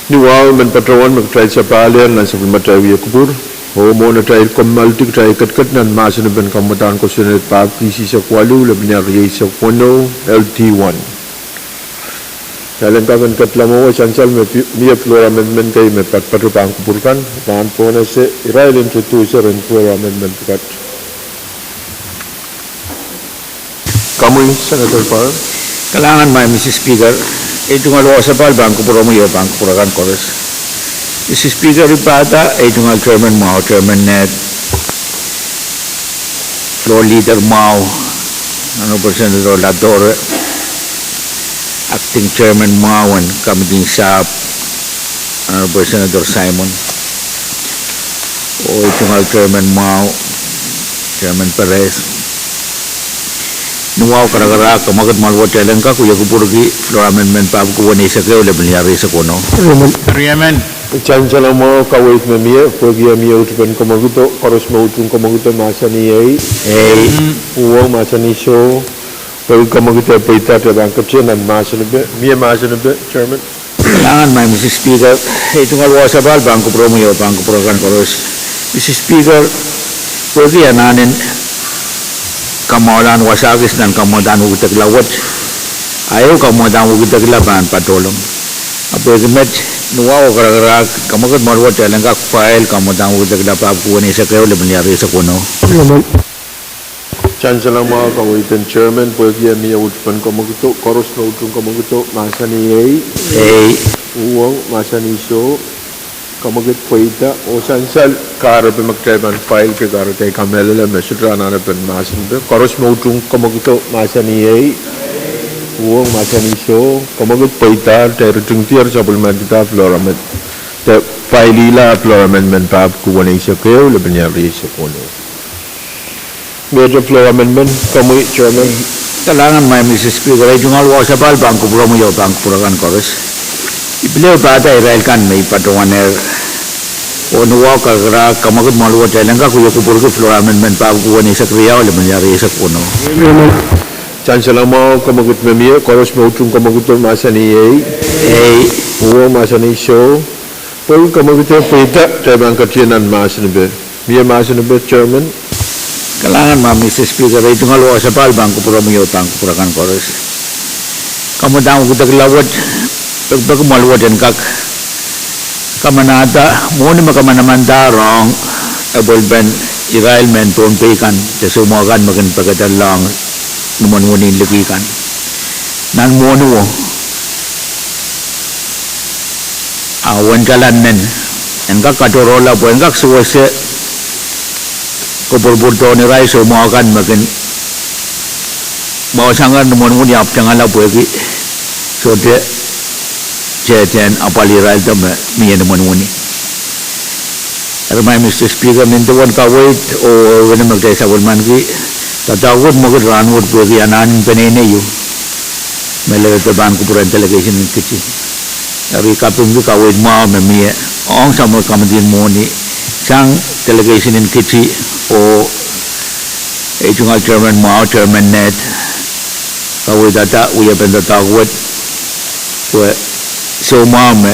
Ni wahu men patohwan me kitail sapahl nan sapwellimatail wia kupwur, oh mwohn atail kommoaldi kitail ketiket nan mahsen en pein kamwadahn kosonned pahpw kis eisek waluh, lepin iar rieisek weneu, L T one. Kitail en kak en ketlahng mwowe sansal me mie floor amendment kei me patopato pahn kupwur kan, pahn pwonese irail en introducer en floor amendment pwukat. Komwi, Senator Paul. Kalahngan, Maing Mister Speaker. Ei tungoal wasa pahl pahn kupwuromwi oh pahn kupwur akan koaros. Mister Speaker, I pahda ei tungoal chairman mwahu, chairman Ned, floor leader mwahu, Honorable Senator Ladore, acting chairman mwahu en committee sahpw, Honorable Senator Simon, oh ei tungoal chairman mwahu, chairman Perez. Ni wahu karakarahk, kamwakid mwahl wet kitail en kak wie kupwurki floor amendment pahpw kuwen eisek ehu, lepin iar rieisek weneu. Sansal mwahu, kaweid me mie, pwehki mie uhd pen kamwakido, koaros me uhd kin kamwakido mahsanih ei. Uhwong, mahsanih soh. Pwehki kamwakido pweida, kitail pahn ketin nan mahsen epe, mie mahsen epe, chairman. Kalahngan, Maing Mister Speaker. Ei tungoal wasa pahl pahn kupwuromwi oh pahn kupwur akan koaros. Mister Speaker, pwehki anahnen kamwahulahn wasa kis nan kamwadahn wekidekla wet, a ehu kamwadahn wekidekla pahn patohlong. A pwehki met, ni wahu karakarahk, kamwakid mwahl wet kitail en kak file kamwadahn wekidekla pahpw kuwen eisek ehu, lepin iar rieisek weneu. Sansal mwahu, kaweid en chairman, pwehki mie uhd pen kamwakido, koaros me uhd kin kamwakido mahsanih ei. Uhwong, mahsanih soh. Kamwakid pweida, oh sansal kahrepe me kitail pahn file kei, kahrehda I kamehlele me sohte anahnepen mahsen epe, koaros me uhd kin kamwakido mahsanih ei. Uhwong, mahsanih soh. Kamwakid pweida, kitail ritingdier sapwellimanikihda floor amendment, de fileihla floor amendment pahpw kuwen eisek ehu, lepin iar rieisek weneu. Miehte floor amendment, komwi chairman. Kalahngan, Maing Mister Speaker. Ei tungoal wasa pahl pahn kupwuromwi oh pahn kupwur akan koaros. I pil ehu pahda irail kan me I patohwanehr, oh ni wahu karakarahk, kamwakid mwahl wet kitail en kak wie kupwurki floor amendment pahpw kuwen eisek riau, lepin iar rieisek weneu. Sansal mwahu, kamwakid me mie, koaros me uhd kin kamwakido mahsanih ei. Uhwong, mahsanih soh. Pwehki kamwakido pweida, kitail pahn ketin nan mahsen epe, mie mahsen epe, chairman. Kalahngan, Maing Mister Speaker. Ei tungoal wasa pahl pahn kupwuromwi oh pahn kupwur akan koaros. Kamwadahn wekidekla wet, pekipeki mwahl wet en kak kamanahda mwohni me kamanamandahr ong epwelpen irail mehn Pohnpei kan de soumwahu kan me kin pekederla ong nimwenwenihnliki kan nan mwohni wo. A uwen tala nen en kak katohrohrla pwe en kak sewese kopwurupwurdohn irail soumwahu kan me kin mwahusang nimwenwenihnliki ahpw tengala pwehki sohte tehden apwalih iraildo me mie nimwenwenihnliki. Eri Maing Mister Speaker, nin duwen kaweid oh ehupene me kitail sapwellimaniki, doadoahk wet mwekid rahnwet pwehki anahn en peneinei ieu me leledo pahn kupwuren delegation en Kiti. Eri I kapingki kaweid mwahu me mie ong sapwellime committee en mwohni, sang delegation en Kiti, oh ei tungoal chairman mwahu, chairman Ned, kaweidada wiepen doadoahk wet pwe soumwahu me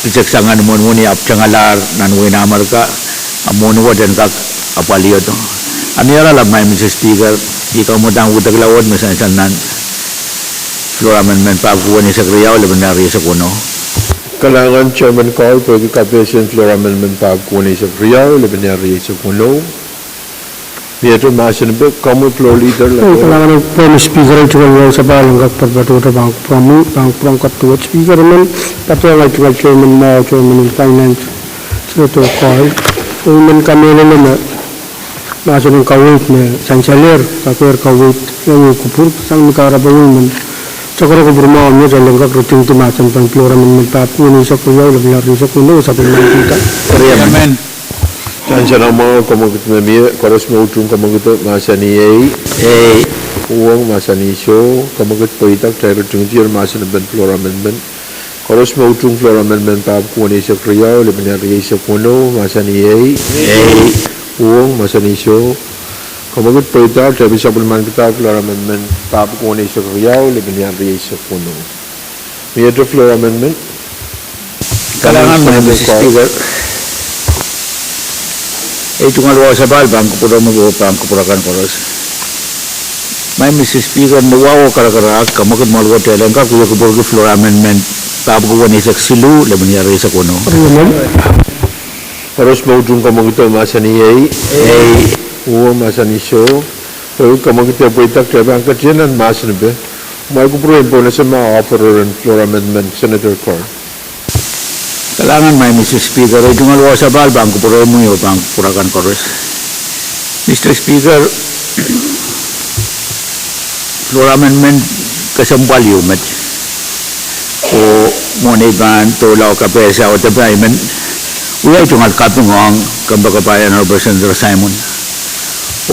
piseksang nimwenwenihnliki ahpw tengalahr nan wehin Amerika, a mwohni wet en kak apwalihdo. A ni oaralap Maing Mister Speaker, I kamwadahn wekidekla wet me sansal nan floor amendment pahpw kuwen eisek riau, lepin iar rieisek weneu. Kalahngan chairman Kaul pwehki kapehse en floor amendment pahpw kuwen eisek riau, lepin iar rieisek weneu. Miehte mahsen epe, komwi floor leader Ladore. Kalahngan, Mister Speaker, ei tungoal wasa pahl en kak patopato pahn kupwuromwi, pahn kupwuromw koaros Speaker, I men patohwan ei tungoal chairman mwahu, chairman en finance, Senator Kaul, oh I men kamehlele me mahsen en kaweid me sansalehr, kakehr kaweid iang kupwur sang ni kahrepe wet men. Sakra kupwur mwahu me kitail en kak ritingdi mahsen pahn floor amendment pahpw kuwen eisek riau, lepin iar rieisek weneu, sapwellimaniki. Sansal mwahu, kamwakid me mie, koaros me uhd kin kamwakido mahsanih ei. Uhwong, mahsanih soh. Kamwakid pweida, kitail ritingdier mahsen en floor amendment. Koaros me uhd kin floor amendment pahpw kuwen eisek riau, lepin iar rieisek weneu, mahsanih ei. Uhwong, mahsanih soh. Kamwakid pweida, kitail pil sapwellimanikihda floor amendment pahpw kuwen eisek riau, lepin iar rieisek weneu. Miehte floor amendment. Kalahngan, Madam Speaker. Ei tungoal wasa pahn kupwuromwi oh pahn kupwur akan koaros. Madam Speaker, ni wahu oh karakarahk, kamwekid mwahl wet en kak wia kupwurki floor amendment, pahpwiki weneisek siluh, lemwen eisek weneu. Koaros me utung kamwekid mahsanih ei, ei, uwe mahsanih soh. Pwe kamwekid pweida, ke pahn ketido nan mahsen ipe. Mwail kupwur en pohnese ma offer en floor amendment, Senator Carr. Kalahngan, Madam Speaker, ei tungoal wasa pahn kupwuromwi oh pahn kupwur akan koaros. Madam Speaker, floor amendment kesempwal ieu met. Oh mwohn ei pahn doula oh kapehse audepe, I men wia ei tungoal kaping ong kompoakepahi Honorable Senator Simon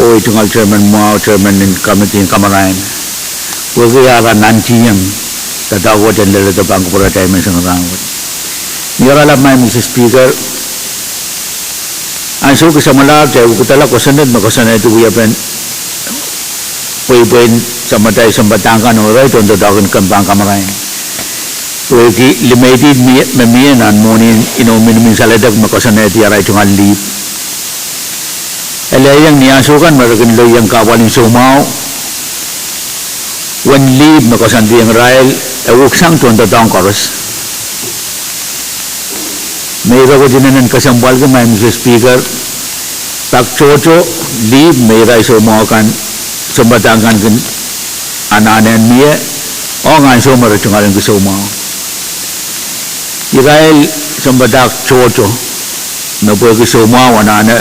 oh ei tungoal chairman mwahu, chairman en committee en kamarain, pwehki ara nantihong doadoahk wet en leledo pahn kupwuratail menseng rahnwet. Ni oaralap, Madam Speaker, ansou ki samwalahr kitail wekidala kosonned me koasoanehdi wiepen pweipwein samatail sounpadahk kan oh irail tohndoadoahk en kompoakepahi kamarain, pwehki limeidi me mie nan mwohnin inou miniminisaled me koasoanehdi arail tungoal lihpw. E lelohng ni ansou kan me re kin lelohng kahpwal en soumwahu, uwen lihpw me koasoandiong irail, e weksang tohndoadoahk koaros. Me ire wet inenen kesempwalki, Madam Speaker, pak tohto lihpw me irail soumwahu kan, sounpadahk kan kin anahne mie ong ansou me re tungoal en ki soumwahu. Irail sounpadahk tohto me pwehki soumwahu anahne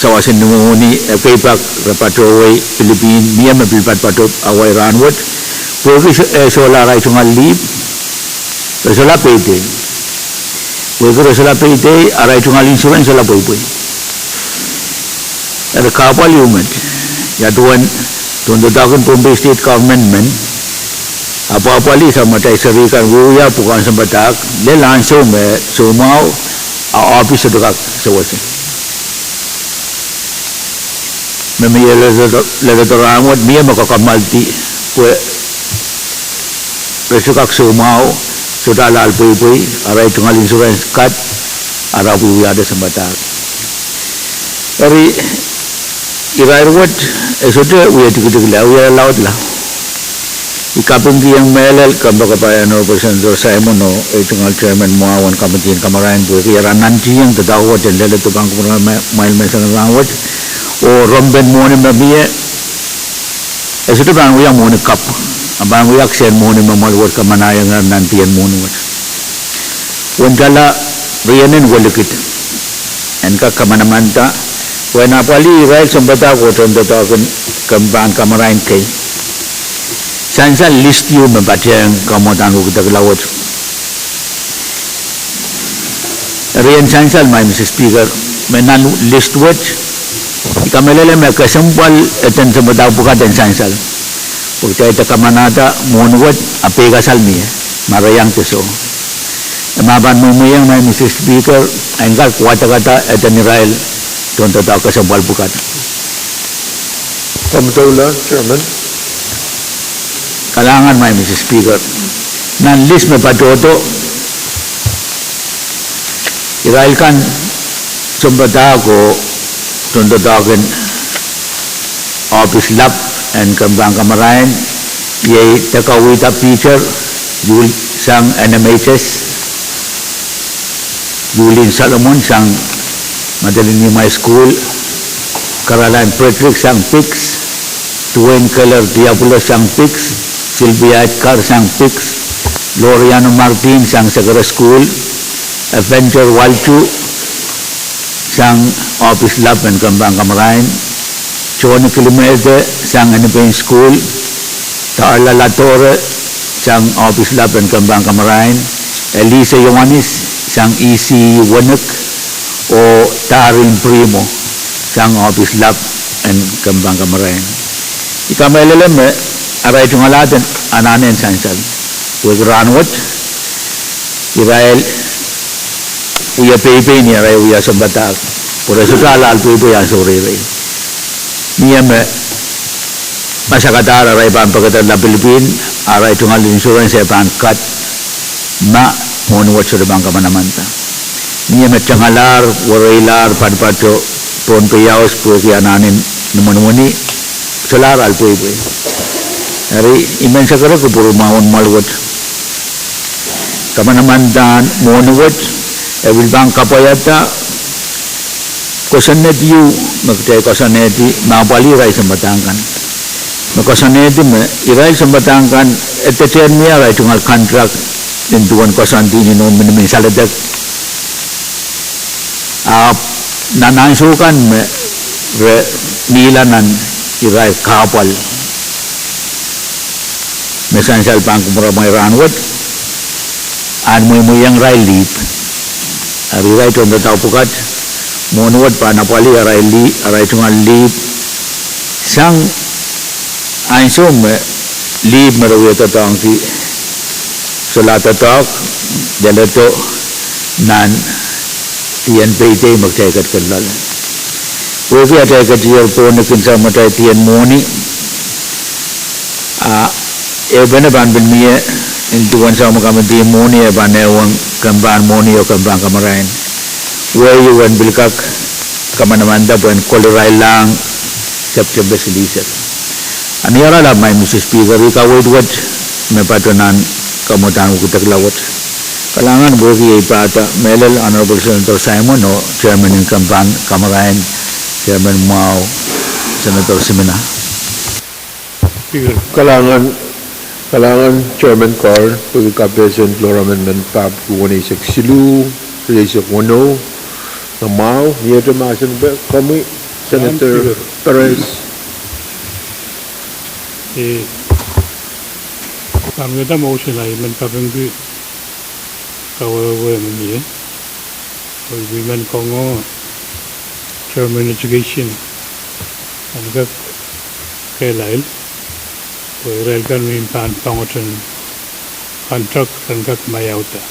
sawas en nimomwi, ekei pak re patohwei pilipihn, mie me pil patopato awa rahnwet, pwehki e sohla arail tungoal lihpw, re sohla payday. Pwehki re sohla payday, arail tungoal insurance sohla pweipwei. Eri kahpwal ieu met, ia duwen tohndoadoahk en Pohnpei State Government men apwahpwalih samatail seri kan wiewia pwukoahn sounpadahk lel ansou me soumwahu, a ohpis sohte kak sewese. Me mie leledo, leledo rahnwet, mie me kakamaldi pwe re sohte kak soumwahu, sohte ahl pweipwei, arail tungoal insurance kat, ara wiewiahte sounpadahk. Eri, irair wet, e sohte wie tikitikla, wie laudla. I kapingkihong mehlel kompoakepahi Honorable Senator Simon oh ei tungoal chairman mwahu en committee en kamarain pwehki ara nantihong doadoahk wet en leledo pahn kupwuromwail menseng rahnwet, oh rompen mwohni me mie, e sohte pahn wia mwohni kapw, a pahn wia kisehn mwohni me mwahl wet kamanahiong nanpwungen mwohni wet. Uwen tala rienen welikid en kak kamanamanda, pwe en apwalih irail sounpadahk oh tohndoadoahk en kompoakepahi kamarain kei. Sansal list ieu me patehng kamwadahn wekidekla wet. Eri en sansal, Madam Speaker, me nan list wet, I kamehlele me kesempwal eden sounpadahk pwukat en sansal. Pwe kitail de kamanahda mwohni wet a peikasal mie, ma re iang de soh. E ma pahn mwomwehng, Madam Speaker, en kak wadekada eden irail tohndoadoahk kesempwal pwukat. Komw doula, Chairman. Kalahngan, Madam Speaker. Nan list me patohdo, irail kan sounpadahk oh tohndoadoahk en ohpis lap en kompoakepahi kamarain, iei Dekawita Peter, sang N M H S, Yulin Solomon sang Madolenihmw High School, Caroline Frederick sang PICS, Duane Keller Diabulos sang PICS, Sylvia Edgar sang PICS, Loriano Martin sang Sekere School, Avenger Walju sang ohpis lap en kompoakepahi kamarain, John Kilimete sang Hennepin School, Darla Latore sang ohpis lap en kompoakepahi kamarain, Elise Ioanis sang E C E Wuonek, oh Darren Primo sang ohpis lap en kompoakepahi kamarain. I kamehlele me arail tungoal ahd en anahne en sansal, pwehki rahnwet irail wia peipei ni arail wia sounpadahk, pwe re sohte ahl pweipwei ansou reirei. Mie me masakadahr arail pahn pekederla pilipihn, arail tungoal insurance e pahn kat, ma Mwohni wet sohte pahn kamanamanada. Mie me tengalahr, wereilahr, padapadahk pohn peiaus pwehki anahnen ni mwohni, solahr ahl pweipwei. Eri I men sakara kupwur mwahu en mwoahl wet. Kamanamandan mwohni wet, e pil pahn kapwaiada kosonned ieu me kitail koasoanehdi me apwalih irail sounpadahk kan. Me koasoanehdi me irail sounpadahk kan, e determine arail tungoal contract nin duwen koasoandi ni noumw minimin saledek. Ahpw nan ansou kan me re mihla nan irail kahpwal me sansal pahn kupwuramwail rahnwet, ahn mweimweiong irail lihpw. Eri irail tohndoadoahk pwukat, mwohni wet pahn apwalih arail li-, arail tungoal lihpw sang ansou me lihpw me re wie doadoahngki, solahr doadoahk, leledo nan dien payday me kitail ketiket loale. Pwehki atail ketier pohn ni kin samatail dien mwohni, a, ehupene pahn pil mie, nin duwen samatail kamidi mwohni e pahn ehuong kempen mwohni oh kempen kamarain. Wehio en pil kak kamanamanada pwehn koliraillahng Septempe silihsek. Ni arail ahpw, Maing Mr Speaker, ih kaweid wet me patohwan kamwadahn wekidekla wet. Kalahngan pwehki ei pahda mehlel Honorable Senator Simon oh Chairman en kempen kamarain, Chairman mwahu, Senator Simina. Kalahngan, kalahngan Chairman Carl pwehki kapehsen Floor Amendment pahpwiki weneisek siluh, rieisek weneu, me mwahu. Miehte mahsen me komwi, Senator Perez. E, pahn wiahda motion ahi men kapingki kawehwe me mie, oh I men kangoange Chairman Education en kak kehlail pwe irail kan me pahn pwongoten contract ren kak maiauda.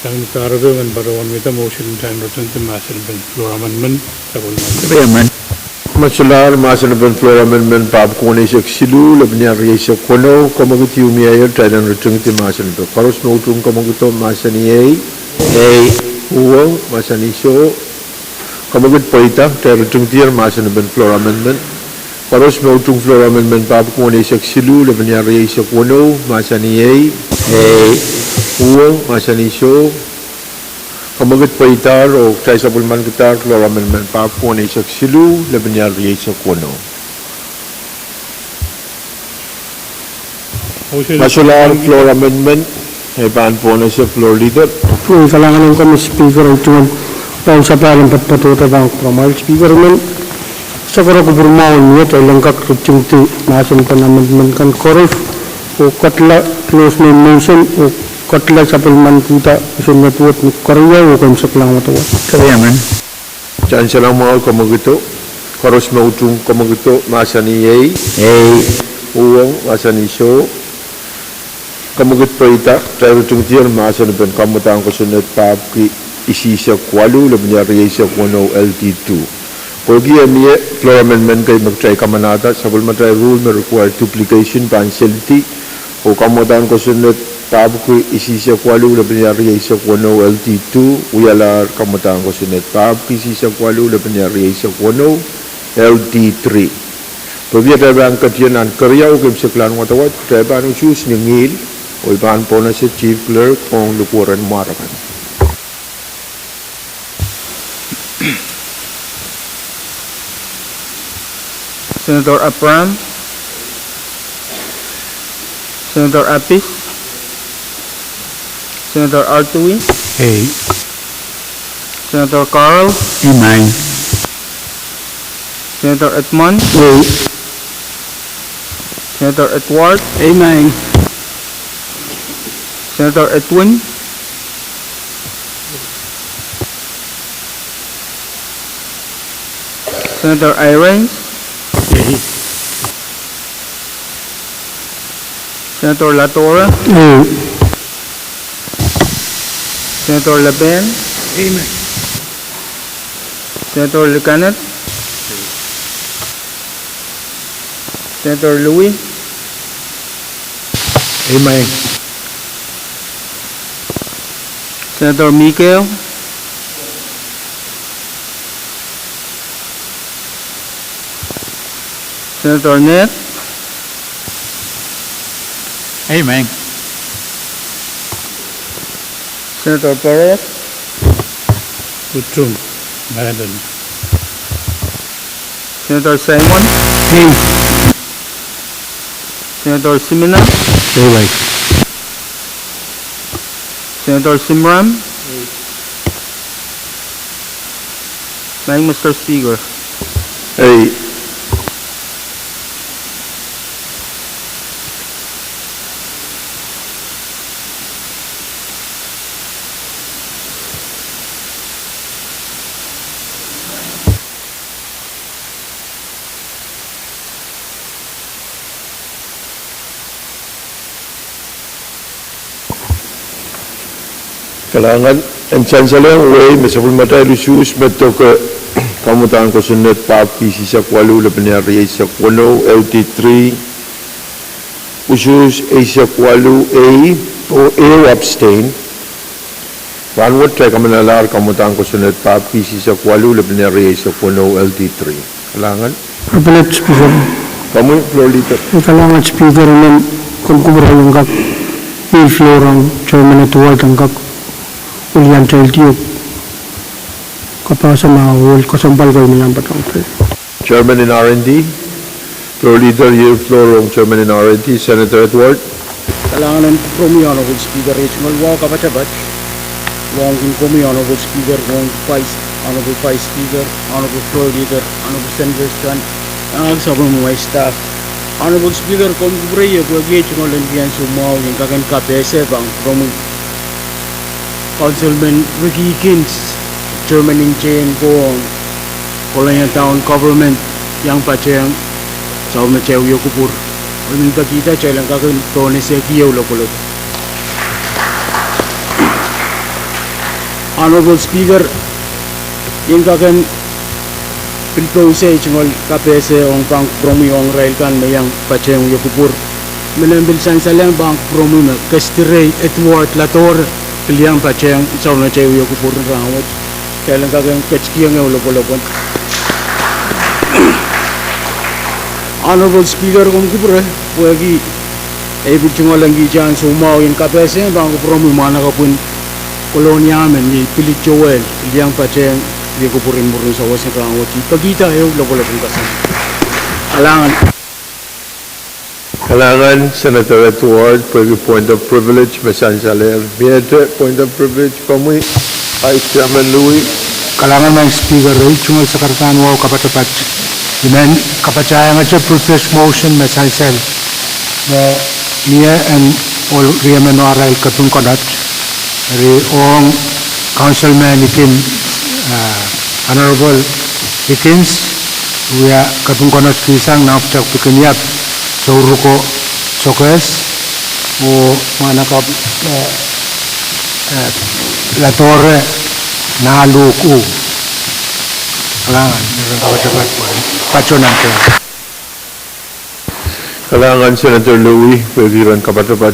Sang ni kahrepe men patohwan wiahda motion en ritingdi mahsen en Floor Amendment, sapwellimen. Me solahr mahsen en Floor Amendment pahpwiki weneisek siluh, lepin iar rieisek weneu, kamwekid ieu mie aier, kitail en ritingdi mahsen en. Koaros me utung kamwekido, mahsanih ei. Ei. Uhwong, mahsanih soh. Kamwekid pweida, kitail ritingdier mahsen en Floor Amendment. Koaros me utung Floor Amendment pahpwiki weneisek siluh, lepin iar rieisek weneu, mahsanih ei. Ei. Uhwong, mahsanih soh. Kamwekid pweidahr oh kitail sapwellimankidahr Floor Amendment pahpwiki weneisek siluh, lepin iar rieisek weneu. Me solahr Floor Amendment, e pahn pohn ese Floor Leader. Ih kalahngan en komwi Speaker, oh tungoal sapahl en padapadahk pahn kupwuramwail Speaker men. Sakara kupwur mwahu en mie, kitail en kak ritingdi mahsen en amendment kan koaros, oh kedla close nomination, oh kedla sapwellimankihda kosonned wet ni keriau oh keimwseklahn wadawad. Sansal mwahu, kamwekido. Koaros me utung kamwekido, mahsanih ei. Ei. Uhwong, mahsanih soh. Kamwekid pweida, kitail ritingdier mahsen en kamwadahn kosonned pahpwiki isihsek waluh, lepin iar rieisek weneu, L D two. Pwehki e mie Floor Amendment kei me kitail kamanahda, sapwellimatail rule me require duplication pahn selidi, oh kamwadahn kosonned pahpwiki isihsek waluh, lepin iar rieisek weneu, L D two, wialahr kamwadahn kosonned pahpwiki isihsek waluh, lepin iar rieisek weneu, L D three. Pwehki atail pahn ketien nan keriau oh keimwseklahn wadawad, kitail pahn usuhs ni ngihl, oh I pahn pohn ese Chief Clerk ong lukuweren mwar akan. Senator Abraham, Senator Appis, Senator Artui. Ei. Senator Carl. Ei, maing. Senator Edmund. Ei. Senator Edward. Ei, maing. Senator Edwin. Senator Irons. Ei. Senator Latorre. Ei. Senator Laban. Ei, maing. Senator Likanat. Senator Louis. Ei, maing. Senator Mikel. Senator Ned. Amen. Senator Perez. Utung, Madam. Senator Simon. Amen. Senator Simina. Amen. Senator Simram. Aye. Maing Mister Speaker. Aye. Kalahngan, en sansalehiong wehi me sapwellimatail usuhs me doke kamwadahn kosonned pahpwiki isihsek waluh, lepin ehu rieisek weneu, L D three, usuhs eisek waluh, A, oh ehu abstain. Rahnwet kitail kamanalahr kamwadahn kosonned pahpwiki isihsek waluh, lepin ehu rieisek weneu, L D three. Kalahngan. Privilege, Speaker. Komwi, Floor Leader. Eh, kalahngan Speaker, I men komw kupwure en kak ihl floor ong Chairman Edward en kak weliandi tiahk kapehse ma ohl kesempwal kei me iang patohwan. Chairman en R and D, Floor Leader, ihl floor ong Chairman en R and D, Senator Edward. Kalahngan en kupwuromwi Honorable Speaker, iei tungoal wahu kapatapat. Wahu ong komwi Honorable Speaker, wahu ong Vice, Honorable Vice Speaker, Honorable Floor Leader, Honorable Senators kan, ah, sapwellimamwail staff. Honorable Speaker, komw kupwure ie pwehki iei tungoal en kihong soumwahu en kak en kapehse pahn kupwuromwi Councilman Ricky Higgins, Chairman en J N C O ong Kolonia Town Government, iang patehng sapwellimatail wia kupwur. I men pekihda kitail en kak en pohnese kihong lopwolopw. Honorable Speaker, I en kak en pil pohnese tungoal kapehse ong pahn kupwuromwi ong irail kan me iang patehng wia kupwur. I men pil sansalehng pahn kupwuromwi me Kestire Edward Ladohre pil iang patehng sapwellimatail wia kupwur en rahnwet. Kitail en kak en ketikihong lopwolopw. Honorable Speaker, komw kupwure pwehki ei pil tungoal en kihong soumwahu en kapehse pahn kupwuromwi mwahnakapwin Kolonia men, iei Billy Joel, pil iang patehng wia kupwur en mwurin sawas en rahnwet. I pekihda ehu lopwolopw en koasoandi. Kalahngan. Kalahngan Senator Edward pwehki point of privilege me sansalehr. Miehte point of privilege, komwi, Vice Chairman Louis. Kalahngan Maing Speaker, iei tungoal sakaradahn wahu kapatapat. I men kapatahiongete privilege motion me sansal me mie en ohl riemen arail kaping konot. Eri ong Councilman Higgins, ah, Honorable Higgins, wia kaping konot kihsang nan pwutak Pikinihap, Souruko Sokehs, oh mwahnakapw, eh, eh, Ladohre Naluhk uh. Kalahngan, patohnante. Kalahngan Senator Louis pwehki iren kapatapat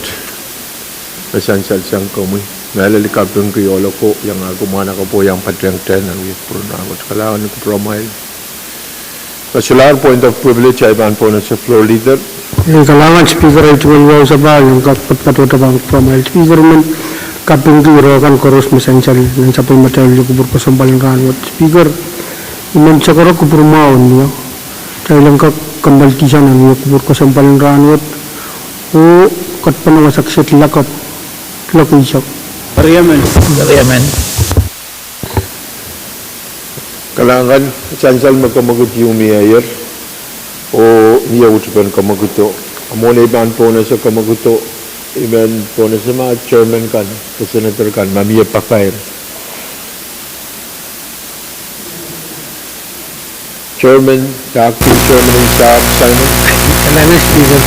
me sansal sang komwi. Mehlel I kapingki ohl oko iang ahneki mwahnakapwo iang patehng nan wia kupwur en rahnwet. Kalahngan kupwuramwail. Solahr point of privilege, ahi pahn pohnese Floor Leader. Eh, kalahngan Speaker, iei tungoal wahu sapahl en kak patohwanohte pahn kupwuramwail. Speaker, I men kapingki ire kan koaros me sansal nan sapwellimatail wia kupwur kesempwal en rahnwet. Speaker, I men sakara kupwur mwahu en wia. Kitail en kak kempeldisang nan wia kupwur kesempwal en rahnwet oh kadpene wasa kiset lakapw, lakapw eisek. Riemen. Riemen. Kalahngan, sansal me kemwekid ieu mieier, oh mie utupen kemwekido. A mwohn ei pahn pohnese kemwekido, I men pohnese ma chairman kan, de senator kan, ma mie pakair. Chairman, de acting chairman en sahpw, Simon. Kalahngan Speaker,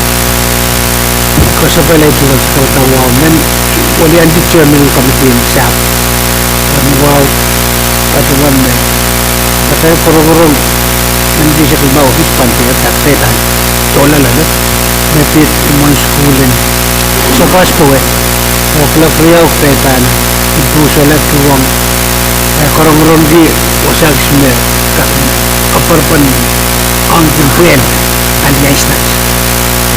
koasoanehiong tungoal sakaradahn wahu men weliandi chairman en committee en sahpw. Wen wahu, patohwan me atail korokorong en dihsek limau pid pwand pihda pehdan dohla loale, me pid imwen sukuhl en Sopas Powe, oh kuloak riau pehdan Ipwsahlap tuhwong, eh, korongorongki wasa kis me kak apwalpen ong kin pwehn, and yes, that.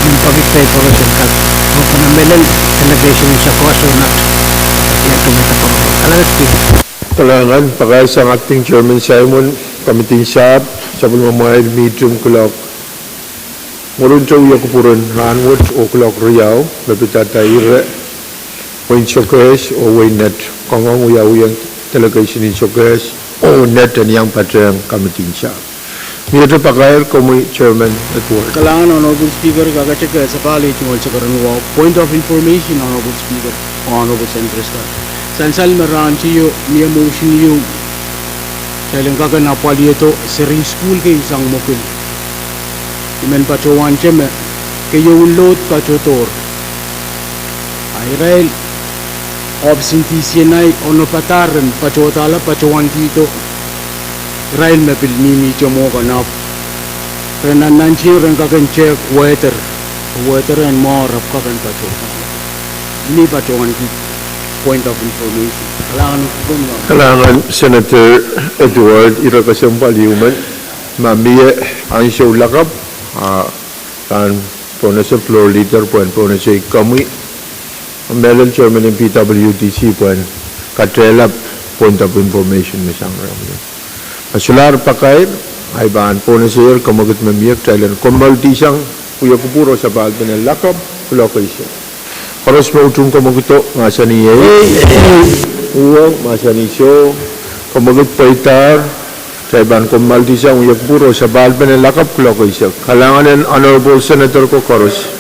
Nin public paper sen kak open a mehlel delegation en Sakoas oh Nett. Ia tu me ta korongorong. Kalahngan Speaker. Kalahngan, pakair sang Acting Chairman Simon, Committee en Sahpw, sapwellimamwail mihting kuloak mwurin te wia kupwuren rahnwet oh kuloak riau, me pidada ire, wehin Sakoas oh wehin Nett, kangoang wiawi en delegation en Sakoas oh Nett en iang patehng Committee en Sahpw. Miehte pakair, komwi Chairman Edward. Kalahngan Honorable Speaker, kakete ke sapahl ei tungoal sakaradahn wahu. Point of information, Honorable Speaker, Honorable Senator Scott. Sansal me rahn tio, mie motion ieu, kitail en kak en apwalihdo seri en sukuhl kei sang Mokil. I men patohwante me keieun load patohdohr. A irail ohpisin D C N I onopadahr ren patohdahla patohwantihdo irail me pil mihmihte mwo kan ahpw ren nannantihong ren kak en tehk wehder, wehder en mwahu ahpw kak en patohda. Ni patohwantihdo, point of information. Kalahngan. Kalahngan Senator Edward, ire kesempwal ieu men, ma mie ansou lakapw, a, pahn pohnese floor leader pwehn pohnese komwi, mehlel chairman en P W D C pwehn katehlap point of information me sang rehmwi. A solahr pakair, ahi pahn pohnesehier komwekid me mie, kitail en kommoaldihsang wia kupwur oh sapahl pene lakapw kuloak eisek. Koaros me utung komwekido, mahsanih ehi. Uhwong, mahsanih soh. Komwekid pweidahr, kitail pahn kommoaldihsang wia kupwur oh sapahl pene lakapw kuloak eisek. Kalahngan en Honorable Senator ko koaros.